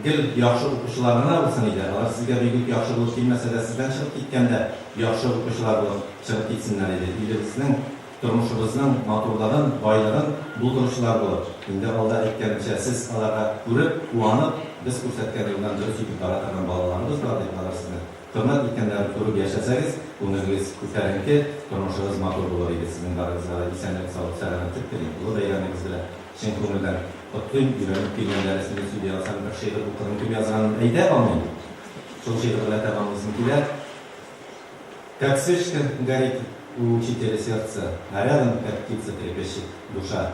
гел яхшы укучылар гына булсын иде. Алар сезгә бик үк яхшы булып килмәсә дә, сездән чыгып киткәндә яхшы укучылар булып чыгып китсеннәр иде. Илебезнең, тормышыбызның матурлыгын, байлыгын булдыручылар булып. Инде алда әйткәнемчә, сез аларга күреп, куанып, без күрсәткән юлдан дөрес итеп бара торган балаларыбыз бар дип, алар сезне Хөрмәт иткәннәрен күреп яшәсәгез, күңелегез күтәренке, тормышыгыз матур булыр иде. Сезнең барыгызга да исәнлек, саулык, сәламәтлек телим. Олы бәйрәмегез белән чын күңелдән котлыйм. Өйрәнеп килгән дәресемне сөйли алсам, бер шигырь укыдым, кем язганын әйтә алмыйм. Шул шигырь белән тәмамлыйсым килә. Как свечка горит у учителя сердце, а рядом, как птица трепещет душа.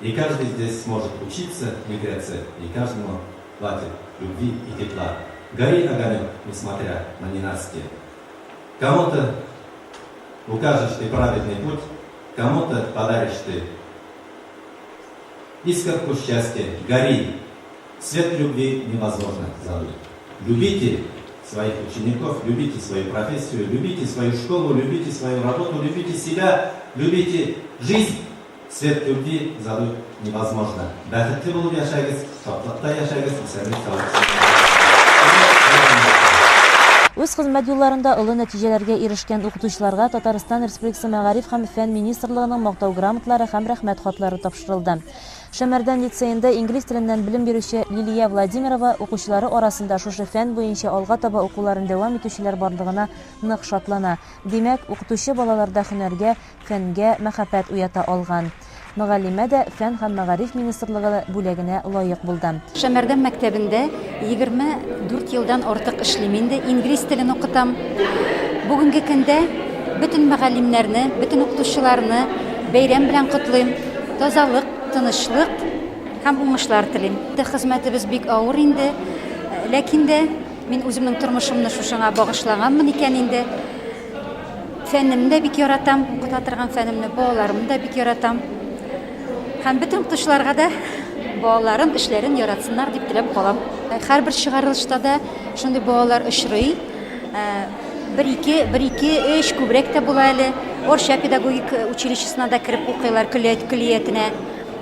И каждый здесь сможет учиться, не греться, и каждому хватит любви и тепла. Гори огонек, несмотря на ненастье. Кому-то укажешь ты праведный путь, кому-то подаришь ты искорку счастья. Гори! Свет любви невозможно забыть. Любите своих учеников, любите свою профессию, любите свою школу, любите свою работу, любите себя, любите жизнь. Свет любви забыть невозможно. Бәхетле булып яшәгез, шатлыкта яшәгез, исәнлек, саулык. Үз хезмәт юлларында олы нәтиҗәләргә ирешкән укытучыларга Татарстан Республикасы Мәгариф һәм фән министрлыгының Мактау грамоталары һәм Рәхмәт хатлары тапшырылды. Шәмәрдән лицеенда инглиз теленнән белем бирүче Лилия Владимирова укучылары арасында шушы фән буенча алга таба укуларын дәвам итүчеләр барлыгына нык шатлана. Димәк, укытучы балаларда һөнәргә, фәнгә мәхәббәт уята алган. Мөгаллимә дә Фән һәм мәгариф министрлыгы бүләгенә лаек булды. Шәмәрдән мәктәбендә 24 елдан артык эшлим инде, инглиз телен укытам. Бүгенге көндә бөтен мөгаллимнәрне, бөтен укытучыларны бәйрәм белән котлыйм. Тазалык, тынычлык һәм уңышлар телим. Хезмәтебез бик авыр инде, ләкин дә мин үземнең тормышымны шушыңа багышлаганмын икән инде. Фәнемне дә бик яратам, укыта торган фәнемне, балаларымны да бик яратам. Һәм бөтен укытучыларга да балаларын, эшләрен яратсыннар дип теләп калам. Һәрбер чыгарылышта да шундый балалар очрый. Бер, ике, бер, ике, өч, күбрәк тә була әле. Орча педагогик училищесына да кереп укыйлар, көллиятенә,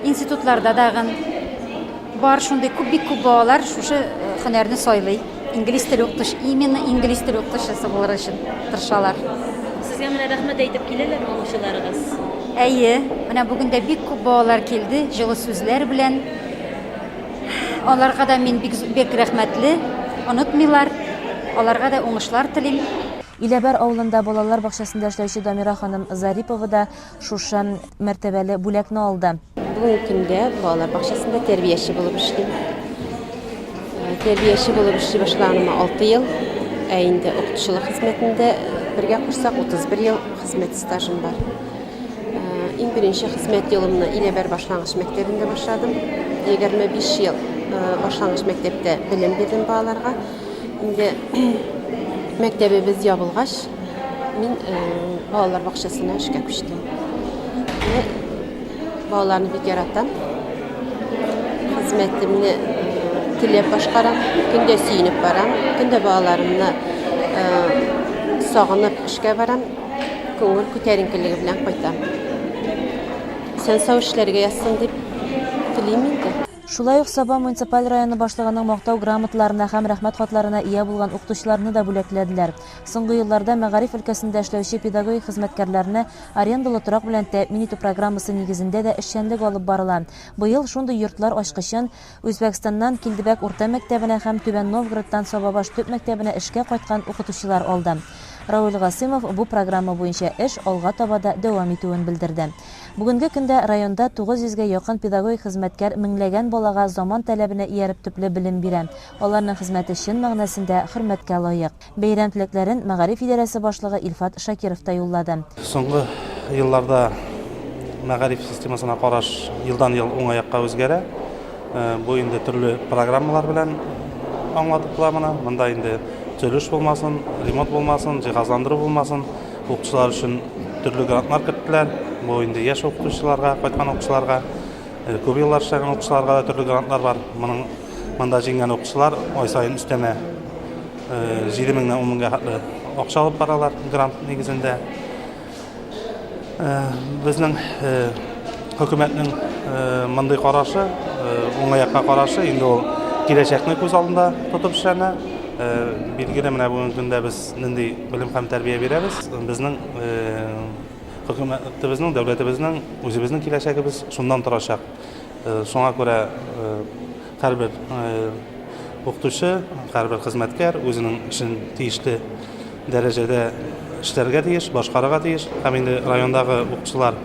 институтларда дагын. Бар шундый күп, бик күп балалар шушы һөнәрне сайлый. Инглиз теле укытучы, именно инглиз теле укытучысы булыр өчен тырышалар. Сезгә менә рәхмәт әйтеп киләләрме укучыларыгыз? Әйе, менә бүген дә бик күп балалар килде, җылы сүзләр белән. Аларга да мин бик, бик рәхмәтле. Онытмыйлар. Аларга да уңышлар телим. Иләбәр авылында балалар бакчасында эшләүче Дамира ханым Зарипова да шушы мәртәбәле бүләкне алды. Бүгенге көндә балалар бакчасында тәрбияче булып эшлим. Тәрбияче булып эшли башлаганыма 6 ел, ә инде укытучылык хезмәтендә бергә кушсак 31 ел хезмәт стажым бар. Иң беренче хезмәт юлымны Иләбәр башлангыч мәктәбендә башладым. 25 ел башлангыч мәктәптә белем бирдем балаларга. Инде мәктәбебез ябылгач, мин балалар бакчасына эшкә күчтем. Менә балаларны бик яратам. Хезмәтемне теләп башкарам, көндә сөенеп барам, көндә балаларымны сагынып эшкә барам, күңел күтәренкелеге белән кайтам. Исән-сау эшләргә язсын дип телим инде. Шулай ук Саба муниципаль районы башлыгының Мактау грамоталарына һәм Рәхмәт хатларына ия булган укытучыларны да бүләкләделәр. Соңгы елларда мәгариф өлкәсендә эшләүче педагогик хезмәткәрләрне арендалы торак белән тәэмин итү программасы нигезендә дә эшчәнлек алып барыла. Быел шундый йортлар ачкычын Үзбәкстаннан Килдебәк урта мәктәбенә һәм Түбән Новгородтан Сабабаш төп мәктәбенә эшкә кайткан укытучылар алды. Рауил Гасыймов бу программа буенча эш алга таба да дәвам итүен белдерде. Бүгенге көндә районда 900 гә якын педагогик хезмәткәр меңләгән балага заман таләбенә ияреп төпле белем бирә. Аларның хезмәте чын мәгънәсендә хөрмәткә лаек. Бәйрәм теләкләрен мәгариф идарәсе башлыгы Илфат Шакиров та юллады. Соңгы елларда мәгариф системасына караш елдан-ел уңай якка үзгәрә. Бу инде төрле программалар белән аңлатып була моны. Монда инде төзелеш булмасын, ремонт булмасын, җиһазландыру булмасын, Укытучылар өчен төрле грантлар керттеләр. Бу инде яшь укытучыларга, кайткан укытучыларга, күп еллар эшләгән укытучыларга да төрле грантлар бар. Моның монда җиңгән укытучылар ай саен өстәмә 7 меңнән 10 меңгә хәтле акча алып баралар грант нигезендә. Безнең хөкүмәтнең мондый карашы, уңай якка карашы инде ул киләчәкне күз алдында тотып эшләнә. Билгеле, менә бүгенге көндә без нинди белем һәм тәрбия бирәбез. Безнең хөкүмәтебезнең, дәүләтебезнең, үзебезнең киләчәгебез шуннан торачак. Шуңа күрә һәрбер укытучы, һәрбер хезмәткәр үзенең эшен тиешле дәрәҗәдә эшләргә тиеш, башкарырга тиеш. Һәм инде райондагы укытучылар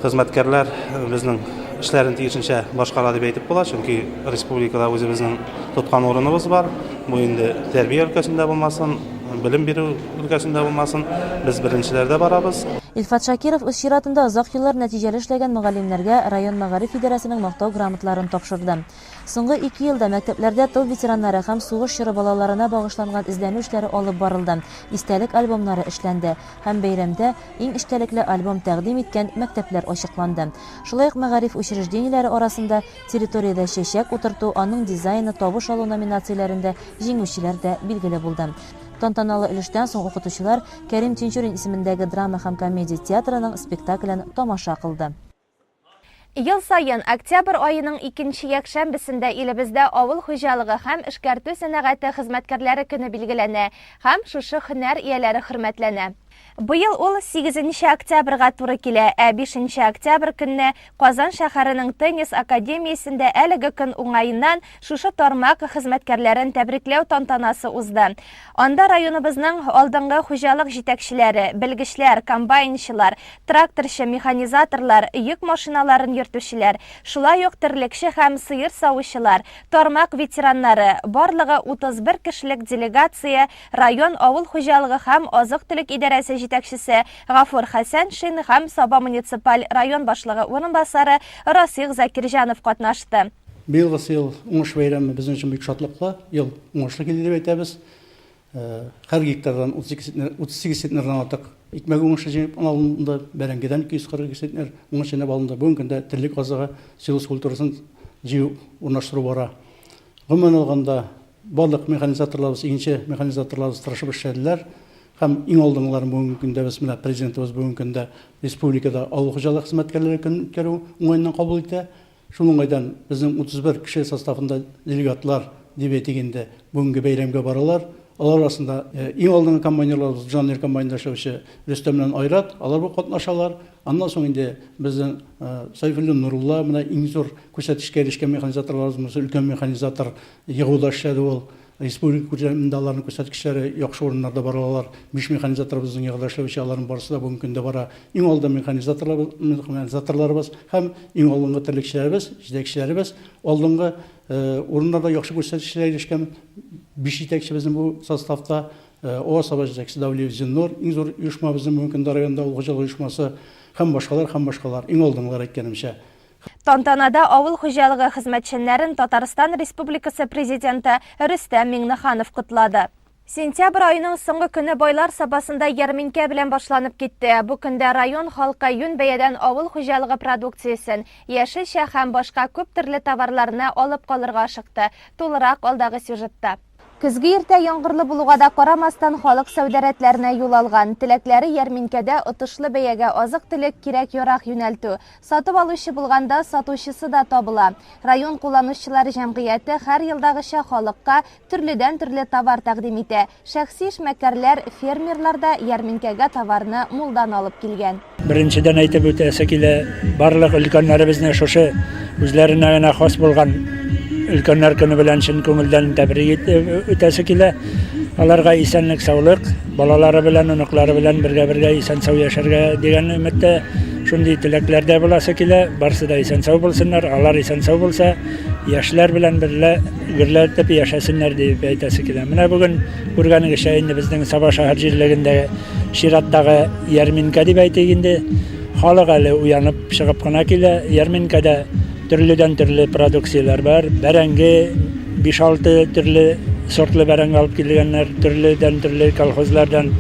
Хезмәткәрләр безнең эшләрен тиешенчә башкара дип әйтеп була, чөнки республикада үзебезнең тоткан урыныбыз бар. Бу инде тәрбия өлкәсендә булмасын, белем бирү өлкәсендә булмасын, без беренчеләрдә барабыз. Илфат Шакиров үз чиратында озак еллар нәтиҗәле эшләгән мөгаллимнәргә район мәгариф идарәсенең Мактау грамоталарын тапшырды. Соңгы ике елда мәктәпләрдә тыл ветераннары һәм сугыш чоры балаларына багышланган эзләнү эшләре алып барылды, истәлек альбомнары эшләнде һәм бәйрәмдә Иң эчтәлекле альбом тәкъдим иткән мәктәпләр ачыкланды. Шулай ук мәгариф учреждениеләре арасында Территориядә чәчәк утырту, аның дизайны, табыш алу номинацияләрендә җиңүчеләр дә билгеле булды. Тантаналы өлештән соң укытучылар Кәрим Тинчурин исемендәге драма һәм комедия театрының спектаклен тамаша кылды. Ел саен октябрь аеның икенче якшәмбесендә илебездә авыл хуҗалыгы һәм эшкәртү сәнәгате хезмәткәрләре көне билгеләнә һәм шушы һөнәр ияләре хөрмәтләнә. Быел ул сигезенче октябрьгә туры килә, ә бишенче октябрь көнне Казан шәһәренең Теннис академиясендә әлеге көн уңаеннан шушы тармак хезмәткәрләрен тәбрикләү тантанасы узды. Анда районыбызның алдынгы хуҗалык җитәкчеләре, белгечләр, комбайнчылар, тракторчы, механизаторлар, йөк машиналарын йөртүчеләр, шулай ук терлекче һәм сыер савучылар, тармак ветераннары, барлыгы 31 кешелек делегация район авыл хуҗалыгы һәм азык-төлек идарәсе җитәкчесе Гафур Хәсәншин һәм Саба муниципаль район башлыгы урынбасары Расих Закирҗанов катнашты. Быелгысы ел уңыш бәйрәме безнең өчен бик шатлыклы ел, уңышлы килде дип әйтәбез. Һәр гектардан 38 центнердан артык икмәк уңышы җыеп алынды, бәрәңгедән 242 центнер уңыш җыйнап алынды. Бүгенге көндә терлек азыгы, силос культурасын җыю, урнаштыру бара. Гомумән алганда, барлык механизаторларыбыз, игенче механизаторларыбыз тырышып эшләделәр. Һәм иң алдынгыларын бүгенге көндә без менә Президентыбыз бүгенге көндә республикада авыл хуҗалыгы хезмәткәрләре көнен үткәрү уңаеннан кабул итә. Шул уңайдан безнең 31 кеше составында делегатлар, дип әйтик инде, бүгенге бәйрәмгә баралар. Алар арасында иң алдынгы комбайнерларыбыз, Джаннер комбайнында эшләүче Рөстәм белән Айрат, алар бу катнашалар. Аннан соң инде безнең Сайфуллин Нурулла, менә иң зур күрсәткечкә ирешкән механизаторларыбыз, монысы өлкән механизатор, егуда эшләде ул. Республика күләмендә аларның күрсәткечләре яхшы урыннарда баралар. Биш механизаторыбыз дөньяда эшләүче, аларның барысы да бүгенге көндә бара. Иң алда механизаторларыбыз һәм иң алдынгы терлекчеләребез, җитәкчеләребез алдынгы урыннарда яхшы күрсәткечләргә ирешкән. Биш җитәкчебезнең бу составта Ова Саба җитәкчесе Давлиев Зиннур, иң зур оешма безнең бүгенге көндә районда авыл хуҗалыгы оешмасы һәм башкалар, һәм башкалар. Иң алдынгылар әйткәнемчә. Тантанада авыл хуҗалыгы хезмәтчәннәрен Татарстан Республикасы Президенты Рөстәм Миңнеханов котлады. Сентябрь аеның соңгы көне Байлар Сабасында ярминкә белән башланып китте. Бу көндә район халкы юнь бәядән авыл хуҗалыгы продукциясен, яшелчә һәм башка күп төрле товарларны алып калырга ашыкты. Тулырак алдагы сюжетта. Көзге иртә яңгырлы булуга да карамастан, халык сәүдә рәтләренә юл алган. Теләкләре ярминкәдә отышлы бәягә азык-төлек, кирәк-ярак юнәлтү. Сатып алучы булганда, сатучысы да табыла. Район кулланучылар җәмгыяте һәр елдагыча халыкка төрледән-төрле товар тәкъдим итә. Шәхси эшмәкәрләр, фермерлар да ярминкәгә товарны мулдан алып килгән. Беренчедән әйтеп үтәсе килә, барлык өлкәннәребезне шушы үзләренә генә хас булган өлкәннәр көне белән чын күңелдән тәбрик итеп үтәсе килә. Аларга исәнлек, саулык, балалары белән, оныклары белән бергә-бергә исән-сау яшәргә дигән өметтә, шундый теләкләрдә буласы килә. Барсы да исән-сау булсыннар, алар исән-сау булса, яшьләр белән берлә гөрләтеп яшәсеннәр дип әйтәсе килә. Менә бүген күргәнегезчә инде безнең Саба шәһәр җирлегендәге чираттагы ярминкә дип әйтик инде. Халык әле уянып чыгып кына килә. Ярминкәдә төрледән-төрле продукцияләр бар. Бәрәңге 5-6 төрле сортлы бәрәңге алып килгәннәр, төрледән-төрле колхозлардан.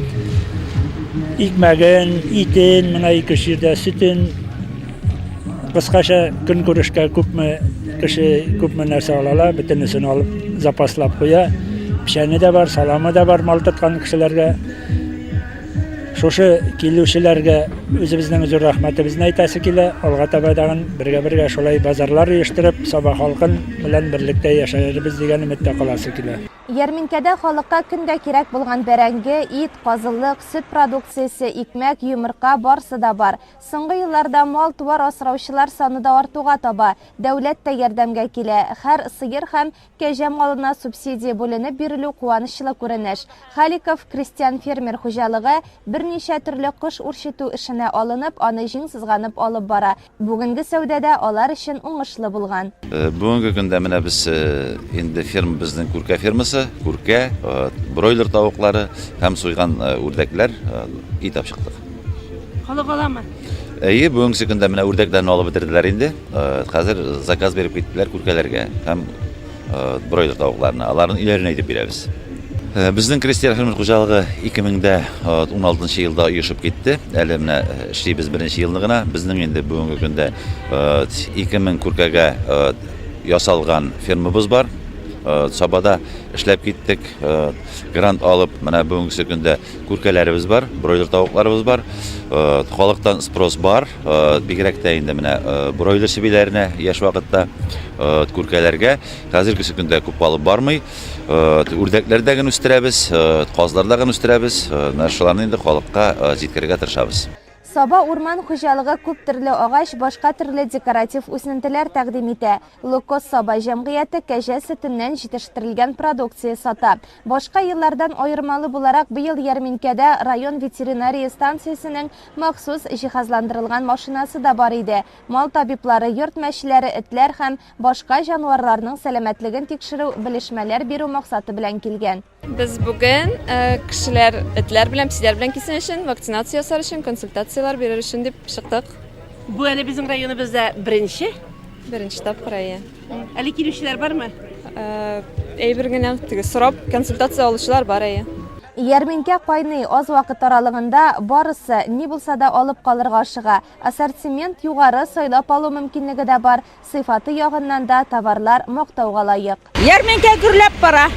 Икмәген, итен, менә ике җирдә сөтен. Кыскача көнкүрешкә күпме кеше күпме нәрсә ала ала, бөтенесен алып запаслап куя. Печәне дә бар, саламы да бар мал тоткан кешеләргә. Шушы килүчеләргә үзебезнең зур рәхмәтебезне әйтәсе килә. Алга таба тагын бергә-бергә шулай базарлар оештырып, Саба халкын белән берлектә яшәрбез дигән өметтә каласы килә. Ярминкәдә халыкка көн дә кирәк булган бәрәңге, ит, казылык, сөт продукциясе, икмәк, йомырка, барсы да бар. Соңгы елларда мал-туар асраучылар саны да артуга таба. Дәүләт тә ярдәмгә килә. Һәр сыер һәм Кәҗә малына субсидия бүленеп бирелү куанычлы күренеш. Халиков крестьян-фермер хуҗалыгы берничә төрле кош үрчетү эшенә алынып, аны җиң сызганып алып бара. Бүгенге сәүдә дә алар өчен уңышлы булган. Бүгенге көндә менә без инде ферма безнең күркә фермасы, күркә, бройлер тавыклары һәм суйган үрдәкләр ит алып чыктык. Халык аламы? Әйе, бүгенге көндә менә үрдәкләрне алып бетерделәр инде. Хәзер заказ биреп киттеләр күркәләргә һәм бройлер тавыкларына. Аларны өйләренә илтеп бирәбез. Безнең крестьян фермер хуҗалыгы 2016 елда оешып китте. Әле менә эшлибез беренче елны гына. Безнең инде бүгенге көндә 2000 күркәгә ясалган фермабыз бар. Сабада эшләп киттек. Грант алып, менә бүгенге көндә Күркәләребез бар, бройлер тавыкларыбыз бар. Э, халыктан спрос бар. Э, бигрәк тә инде менә э, бройлер чебиләренә яшь вакытта күркәләргә. Хәзерге көндә күп алып бармый. Үрдәкләрдә генә үстерәбез, казларда гына үстерәбез. Менә шуларны инде халыкка җиткерергә тырышабыз. Саба урман хуҗалыгы күп төрле агач, башка төрле декоратив үсентеләр тәкъдим итә. Лукоз Саба җәмгыяте кәҗә сөтеннән җитештерелгән продукция сата. Башка еллардан аермалы буларак, быел ярминкәдә район ветеринария станциясенең махсус җиһазландырылган машинасы да бар иде. Мал табиблары йорт мәчеләре, этләр һәм башка җанварларның сәламәтлеген тикшерү, белешмәләр бирү максаты белән килгән. Без бүген э, кешеләр этләр белән, песиләр белән килсен өчен, вакцинация ясар өчен, консультацияләр бирер өчен дип чыктык. Бу әле безнең районыбызда беренче. Беренче тапкыр, әйе. Әле килүчеләр бармы? Э, әйбер генә теге сорап консультация алучылар бар, әйе. Ярминкә кайный, аз вакыт аралыгында барысы ни булса да алып калырга ашыга. Ассортимент югары, сайлап алу мөмкинлеге дә бар. Сыйфаты ягыннан да товарлар мактауга лаек. Ярминкә гөрләп бара.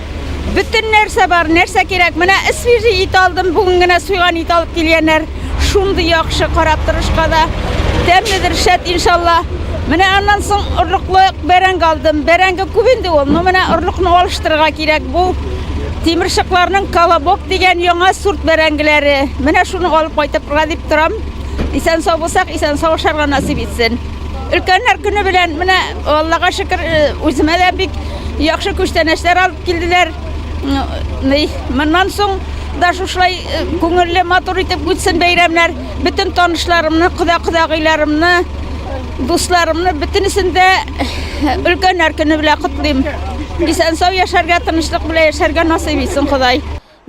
Бөтен нәрсә бар, нәрсә кирәк. Менә свежий ит алдым, бүген генә суйган ит алып килгәннәр. Шундый яхшы карап торышка да. Тәмледер, шәт, иншалла. Менә аннан соң орлыклы бәрәңге алдым. Бәрәңге күп инде ул, но менә орлыкны алыштырырга кирәк. Бу тимершыкларның колобок дигән яңа сорт бәрәңгеләре. Менә шуны алып кайтырга дип торам. Исән-сау булсак, исән-сау ашарга насыйп итсен. Өлкәннәр көне белән менә Аллага шөкер, э, үземә дә бик яхшы күчтәнәчләр алып килделәр. Ни, моннан соң да шушылай э, күңелле, матур итеп үтсен бәйрәмнәр. Бөтен танышларымны, кода-кодагыйларымны, дусларымны бөтенесен дә э, өлкәннәр көне белән котлыйм. Исән-сау яшәргә, тынычлык белән яшәргә насыйп итсен Ходай.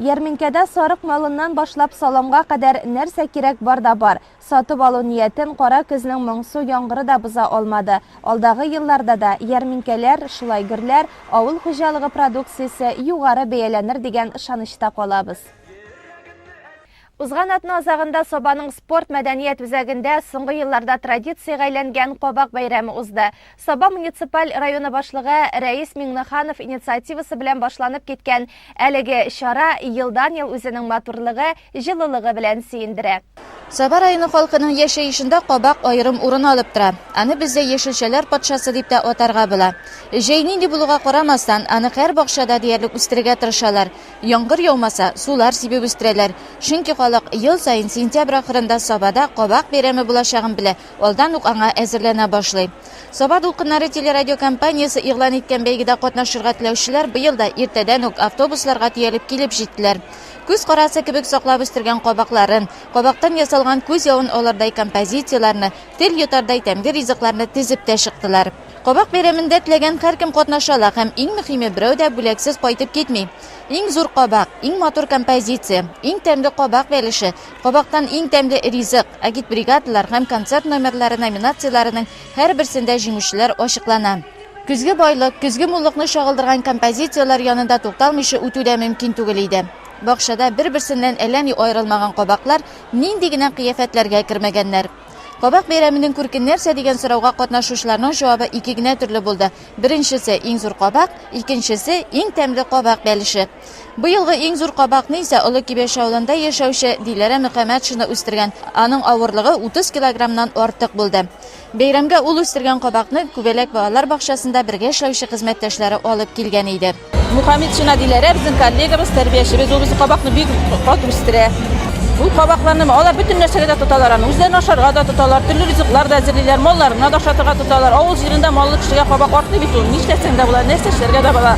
Ярминкәдә сарык малыннан башлап саламга кадәр нәрсә кирәк бар да бар. Сатып алу ниятен кара көзнең моңсу яңгыры да боза алмады. Алдагы елларда да ярминкәләр шулай гөрләр, авыл хуҗалыгы продукциясе югары бәяләнер дигән ышанычта калабыз. Узган атна азагында Сабаның спорт мәдәният үзәгендә соңгы елларда традициягә әйләнгән Кабак бәйрәме узды. Саба муниципаль районы башлыгы Рәис Миңнеханов инициативасы белән башланып киткән әлеге чара елдан-ел үзенең матурлыгы, җылылыгы белән сөендерә. Саба районы халкының яшәешендә кабак аерым урын алып тора. Аны бездә яшелчәләр патшасы дип тә атарга була. Җәй нинди булуга карамастан, аны һәр бакчада диярлек үстерергә тырышалар. Яңгыр яумаса, сулар сибеп үстерәләр. Чөнки халык ел саен сентябрь ахырында Сабада кабак бәйрәме булачагын белә, алдан ук аңа әзерләнә башлый. Саба дулкыннары телерадиокомпаниясе игълан иткән бәйгедә катнашырга теләүчеләр быел да иртәдән үк автобусларга төялеп килеп җиттеләр. Күз карасы кебек саклап үстергән кабакларын, кабактан ясалган күз явын алырдай композицияләрне, тел йотардай тәмле ризыкларны тезеп тә чыктылар. Кабак бәйрәмендә теләгән һәркем катнаша ала һәм иң мөхиме берәү дә бүләксез кайтып китми. Иң зур кабак, иң матур композиция, иң тәмле кабак бәлеше, кабактан иң тәмле ризык, агитбригадалар һәм концерт номерлары номинацияләренең һәрберсендә җиңүчеләр ачыклана. Көзге байлык, көзге муллыкны чагылдырган композицияләр янында тукталмыйча үтү дә мөмкин түгел иде. Бакчада бер-берсеннән әллә ни аерылмаган кабаклар нинди генә кыяфәтләргә кермәгәннәр. Кабак бәйрәменең күрке нәрсә дигән сорауга катнашучыларның җавабы ике генә төрле булды. Беренчесе, иң зур кабак, икенчесе, иң тәмле кабак бәлеше. Быелгы иң зур кабакны исә Олы Кибәч авылында яшәүче Диләрә Мөхәммәтшина үстергән. Аның авырлыгы 30 килограммнан артык булды. Бәйрәмгә ул үстергән кабакны Күбәләк балалар бакчасында бергә эшләүче хезмәттәшләре алып килгән иде. Мухаметшина Диләрә безнең коллегабыз, тәрбиячебез. Ул безнең кабакны бик кат үстерә. Ул кабакларны алар бөтен нәрсәгә дә тоталар аны. Үзләрен ашарга да тоталар, төрле ризыклар да әзерлиләр, малларына да ашатырга тоталар. Авыл җирендә маллы кешегә кабак артмый бит ул. Нишләтсәң дә була, нәрсә эшләргә дә була.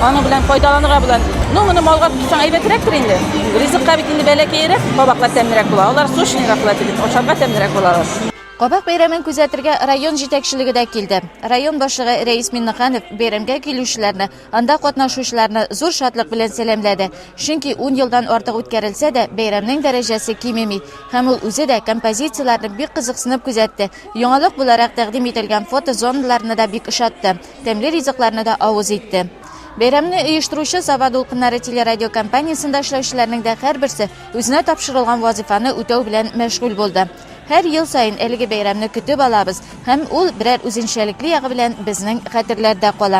Аның белән файдаланырга була. Ну, моны малга тотсаң әйбәтрәктер инде. Ризыкка бит инде бәләкәйрәк кабаклар тәмлерәк була. Алар сочныйрак була дип, ашарга тәмлерәк була алар. Кабак бәйрәмен күзәтергә район җитәкчелеге дә килде. Район башлыгы Рәис Миннеханов бәйрәмгә килүчеләрне, анда катнашучыларны зур шатлык белән сәламләде. Чөнки ун елдан артык үткәрелсә дә, бәйрәмнең дәрәҗәсе кимеми. Һәм ул үзе дә композицияләрне бик кызыксынып күзәтте. Яңалык буларак тәкъдим ителгән фотозоналарны да бик ошатты. Тәмле ризыкларны да авыз итте. Бәйрәмне оештыручы Саба дулкыннары телерадиокомпаниясендә эшләүчеләрнең дә һәрберсе үзенә тапшырылган вазыйфаны үтәү белән мәшгуль булды. Һәр ел саен әлеге бәйрәмне көтеп алабыз һәм ул берәр үзенчәлекле ягы белән безнең хәтерләрдә кала.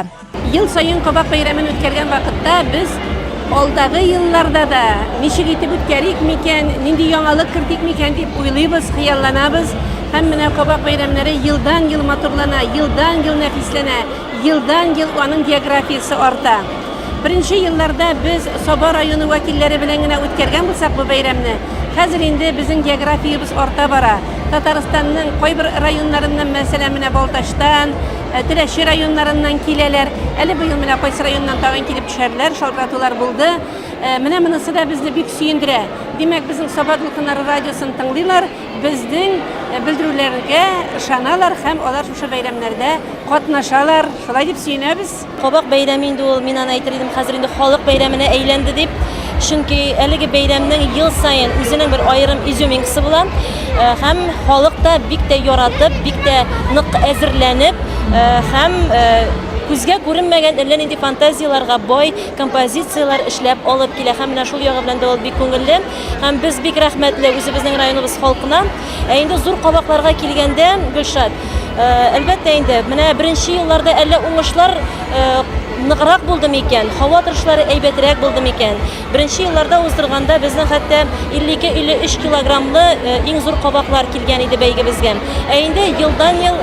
Ел саен Кабак бәйрәмен үткәргән вакытта без алдагы елларда да ничек итеп үткәрик микән, нинди яңалык кертик микән дип уйлыйбыз, хыялланабыз. Һәм менә Кабак бәйрәмнәре елдан-ел матурлана, елдан-ел нәфисләнә, елдан-ел аның географиясе арта. Беренче елларда без Саба районы вәкилләре белән генә үткәргән булсак бу бәйрәмне, хәзер инде безнең географиябез арта бара. Татарстанның кайбер районнарыннан, мәсәлән, менә Балтачтан, э, Теләче районнарыннан киләләр. Әле быел менә кайсы районнан тагын килеп төшәрләр, шалтыратулар булды. Э, менә монысы да безне бик сөендерә. Димәк, безнең Саба дулкыннары радиосын тыңлыйлар, безнең э, белдерүләргә ышаналар һәм алар шушы бәйрәмнәрдә катнашалар. Шулай дип сөенәбез. Кабак бәйрәме инде ул, мин аны әйтер идем, хәзер инде халык бәйрәменә әйләнде дип. Чөнки әлеге бәйрәмнең ел саен үзенең бер аерым изюминкасы була. Э, һәм халык та бик тә яратып, бик тә нык әзерләнеп э, һәм э, күзгә күренмәгән әллә нинди фантазияләргә бай композицияләр эшләп алып килә. Һәм менә шул ягы белән дә ул бик күңелле. Һәм без бик рәхмәтле үзебезнең районыбыз халкына. Ә инде зур кабакларга килгәндә, Гөлшат, э, әлбәттә инде, менә беренче елларда әллә уңышлар э, ныграк булды микән, һава торышлары әйбәтрәк булды микән? Беренче елларда уздырганда безнең хәтта 52-53 килограммлы э, иң зур кабаклар килгән иде бәйгебезгә. Ә инде елдан-ел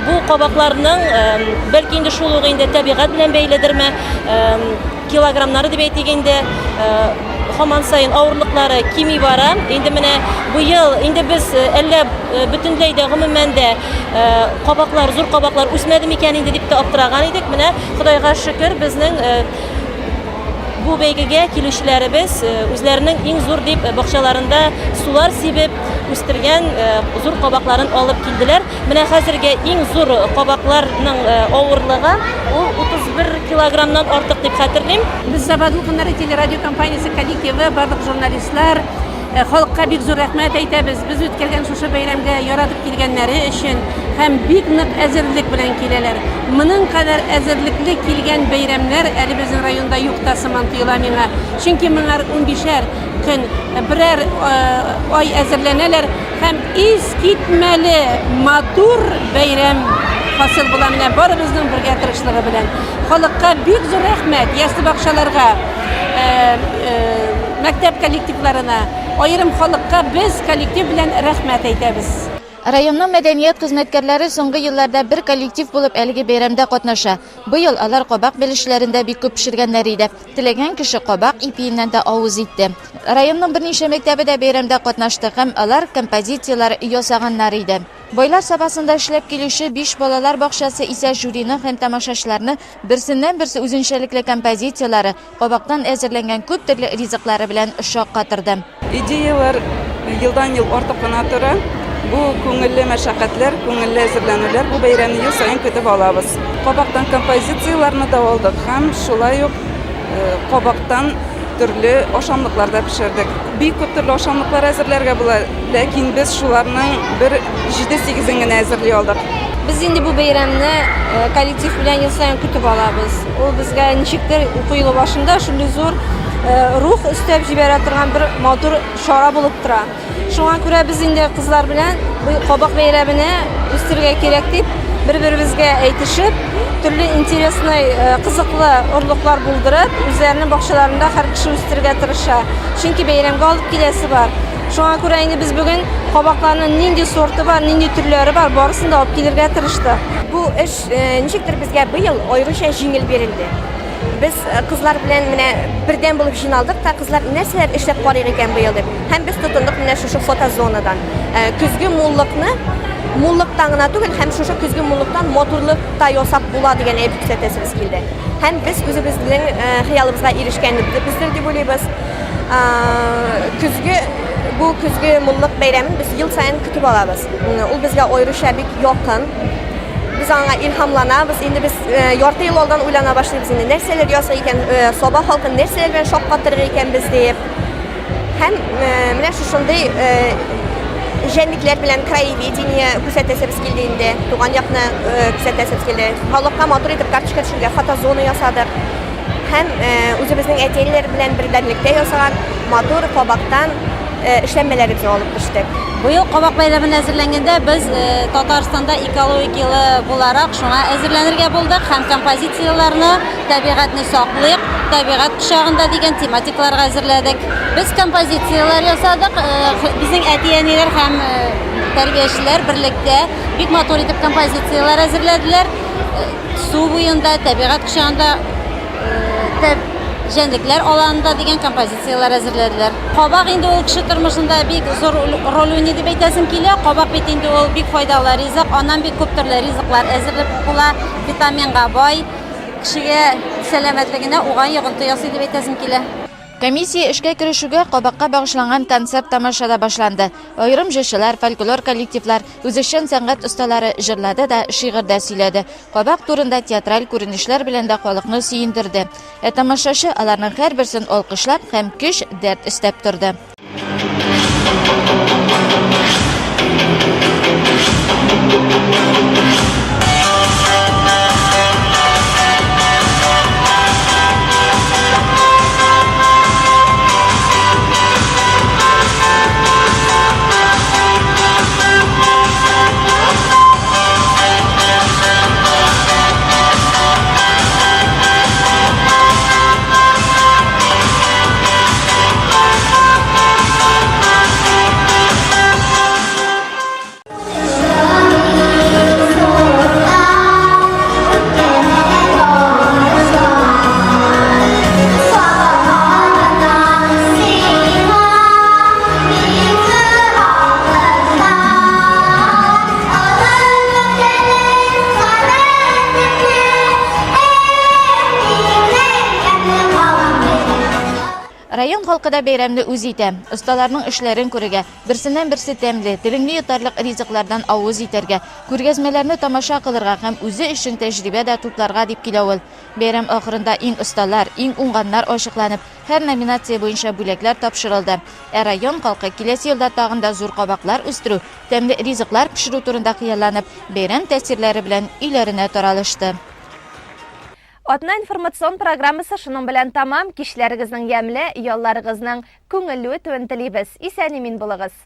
бу кабакларның, бәлки инде шул ук инде табигать белән бәйледерме, килограммнары дип әйтик инде, һаман саен авырлыклары кими бара. Инде менә быел инде без э, әллә э, бөтенләй дә гомумән дә э, кабаклар, зур кабаклар үсмәде микән инде дип тә аптыраган идек. Менә Ходайга шөкер, безнең Бу бәйгегә килүчеләребез үзләренең иң зур дип бакчаларында сулар сибеп үстергән зур кабакларын алып килделәр. Менә хәзергә иң зур кабакларның авырлыгы ул 31 килограммнан артык дип хәтерлим. Без Саба дулкыннары телерадиокомпаниясе коллективы, барлык журналистлар, Халыкка бик зур рәхмәт әйтәбез, без үткәргән шушы бәйрәмгә яратып килгәннәре өчен һәм бик нык әзерлек белән киләләр. Моның кадәр әзерлекле килгән бәйрәмнәр әле безнең районда юк та сыман тоела миңа. Чөнки моңар унбишәр көн, берәр ай әзерләнәләр һәм искитмәле матур бәйрәм хасил була менә барыбызның бергә тырышлыгы белән. Халыкка бик зур рәхмәт, ясле бакчаларга. Мәктәп коллективларына, аерым халыкка без коллектив белән рәхмәт әйтәбез. Районның мәдәният хезмәткәрләре соңгы елларда бер коллектив булып әлеге бәйрәмдә катнаша. Быел алар кабак бәлешләрен дә бик күп пешергәннәр иде. Теләгән кеше кабак ипиеннән дә авыз итте. Районның берничә мәктәбе дә бәйрәмдә катнашты һәм алар композицияләр ясаганнар иде. Байлар Сабасында эшләп килүче биш балалар бакчасы исә жюрины һәм тамашачыларны берсеннән-берсе үзенчәлекле композицияләре, кабактан әзерләнгән күп төрле ризыклары белән шаккатырды. Идеяләр елдан-ел артып кына тора. Бу күңелле мәшәкатьләр, күңелле әзерләнүләр, бу бәйрәмне ел саен көтеп алабыз. Кабактан композицияләрне дә алдык һәм шулай ук кабактан төрле ашамлыклар да пешердек. Бик күп төрле ашамлыклар әзерләргә була, ләкин без шуларның бер җиде-сигезен генә әзерли алдык. Без инде бу бәйрәмне э, коллектив белән ел саен көтеп алабыз. Ул безгә ничектер уку елы башында шундый зур э, рух өстәп җибәрә торган бер матур чара булып тора. Шуңа күрә без инде кызлар белән бу кабак бәйрәменә үстерергә кирәк дип, бер-беребезгә әйтешеп, төрле интересный, э, кызыклы орлыклар булдырып, үзләренең бакчаларында һәр кеше үстерергә тырыша. Чөнки бәйрәмгә алып киләсе бар. Шуңа күрә инде без бүген кабакларның нинди сорты бар, нинди төрләре бар, барысын да алып килергә тырыштык. Бу эш э, ничектер безгә быел аеруча җиңел бирелде. Без э, кызлар белән менә бердәм булып җыйналдык та, кызлар нәрсәләр эшләп карыйк икән быел дип. Һәм без тотындык менә шушы фотозонадан. Э, көзге муллыкны муллыктан гына түгел, һәм шушы көзге муллыктан матурлык та ясап була дигән әйбер күрсәтәсебез килде. Һәм без үзебезнең э, хыялыбызга ирешкәнбездер дип уйлыйбыз. Көзге бу көзге муллык бәйрәмен без ел саен көтеп алабыз. Ул безгә аеруча бик якын. Без аңа илһамланабыз. Инде без э, ярты ел алдан уйлана башлыйбыз инде нәрсәләр ясый икән, э, Саба халкын нәрсәләр белән шаккатырыр икән без дип. Һәм э, менә шушындый җәнлекләр белән краеведение күрсәтәсебез килде инде. Туган якны күрсәтәсебез килде. Халыкка матур итеп карточка төшергә фотозона ясадык. Һәм үзебезнең әти-әниләр белән бердәмлектә ясаган матур кабактан эшләнмәләребезне алып төштек. Быел кабак бәйрәменә әзерләнгәндә без Татарстанда экологик елы буларак шуңа әзерләнергә булдык һәм композицияләрне табигатьне саклыйк, табигать кочагында дигән тематикаларга әзерләдек. Без композицияләр ясадык, безнең әти-әниләр һәм тәрбиячеләр берлектә бик матур итеп композицияләр әзерләделәр. Су буенда, табигать кочагында җәнлекләр аланында дигән композицияләр әзерләделәр. Кабак инде ул кеше тормышында бик зур роль уйный дип әйтәсем килә. Кабак бит инде ул бик файдалы ризык, аннан бик күп төрле ризыклар әзерләп була, витаминга бай, кешегә сәламәтлегенә уңай йогынты ясый дип әйтәсем килә. Комиссия эшкә керешүгә кабакка багышланган концерт-тамаша да башланды. Аерым җырчылар, фольклор коллективлар, үзешчән сәнгать осталары җырлады да, шигырь дә сөйләде. Кабак турында театраль күренешләр белән дә халыкны сөендерде. Ә тамашачы аларның һәрберсен алкышлап һәм көч, дәрт өстәп торды. Район халкы да бәйрәмне үз итә. Осталарның эшләрен күрергә, берсеннән-берсе тәмле, телеңне йотарлык ризыклардан авыз итәргә, күргәзмәләрне тамаша кылырга һәм үзе өчен тәҗрибә дә тупларга дип килә ул. Бәйрәм ахырында иң осталар, иң уңганнар ачыкланып, һәр номинация буенча бүләкләр тапшырылды. Ә район халкы киләсе елда тагын да зур кабаклар үстерү, тәмле ризыклар пешерү турында хыялланып, бәйрәм тәэсирләре белән өйләренә таралышты. Атна информацион программасы шуның белән тәмам. Кичләрегезнең ямьле, ялларыгызның күңелле үтүен телибез. Исән-имин булыгыз!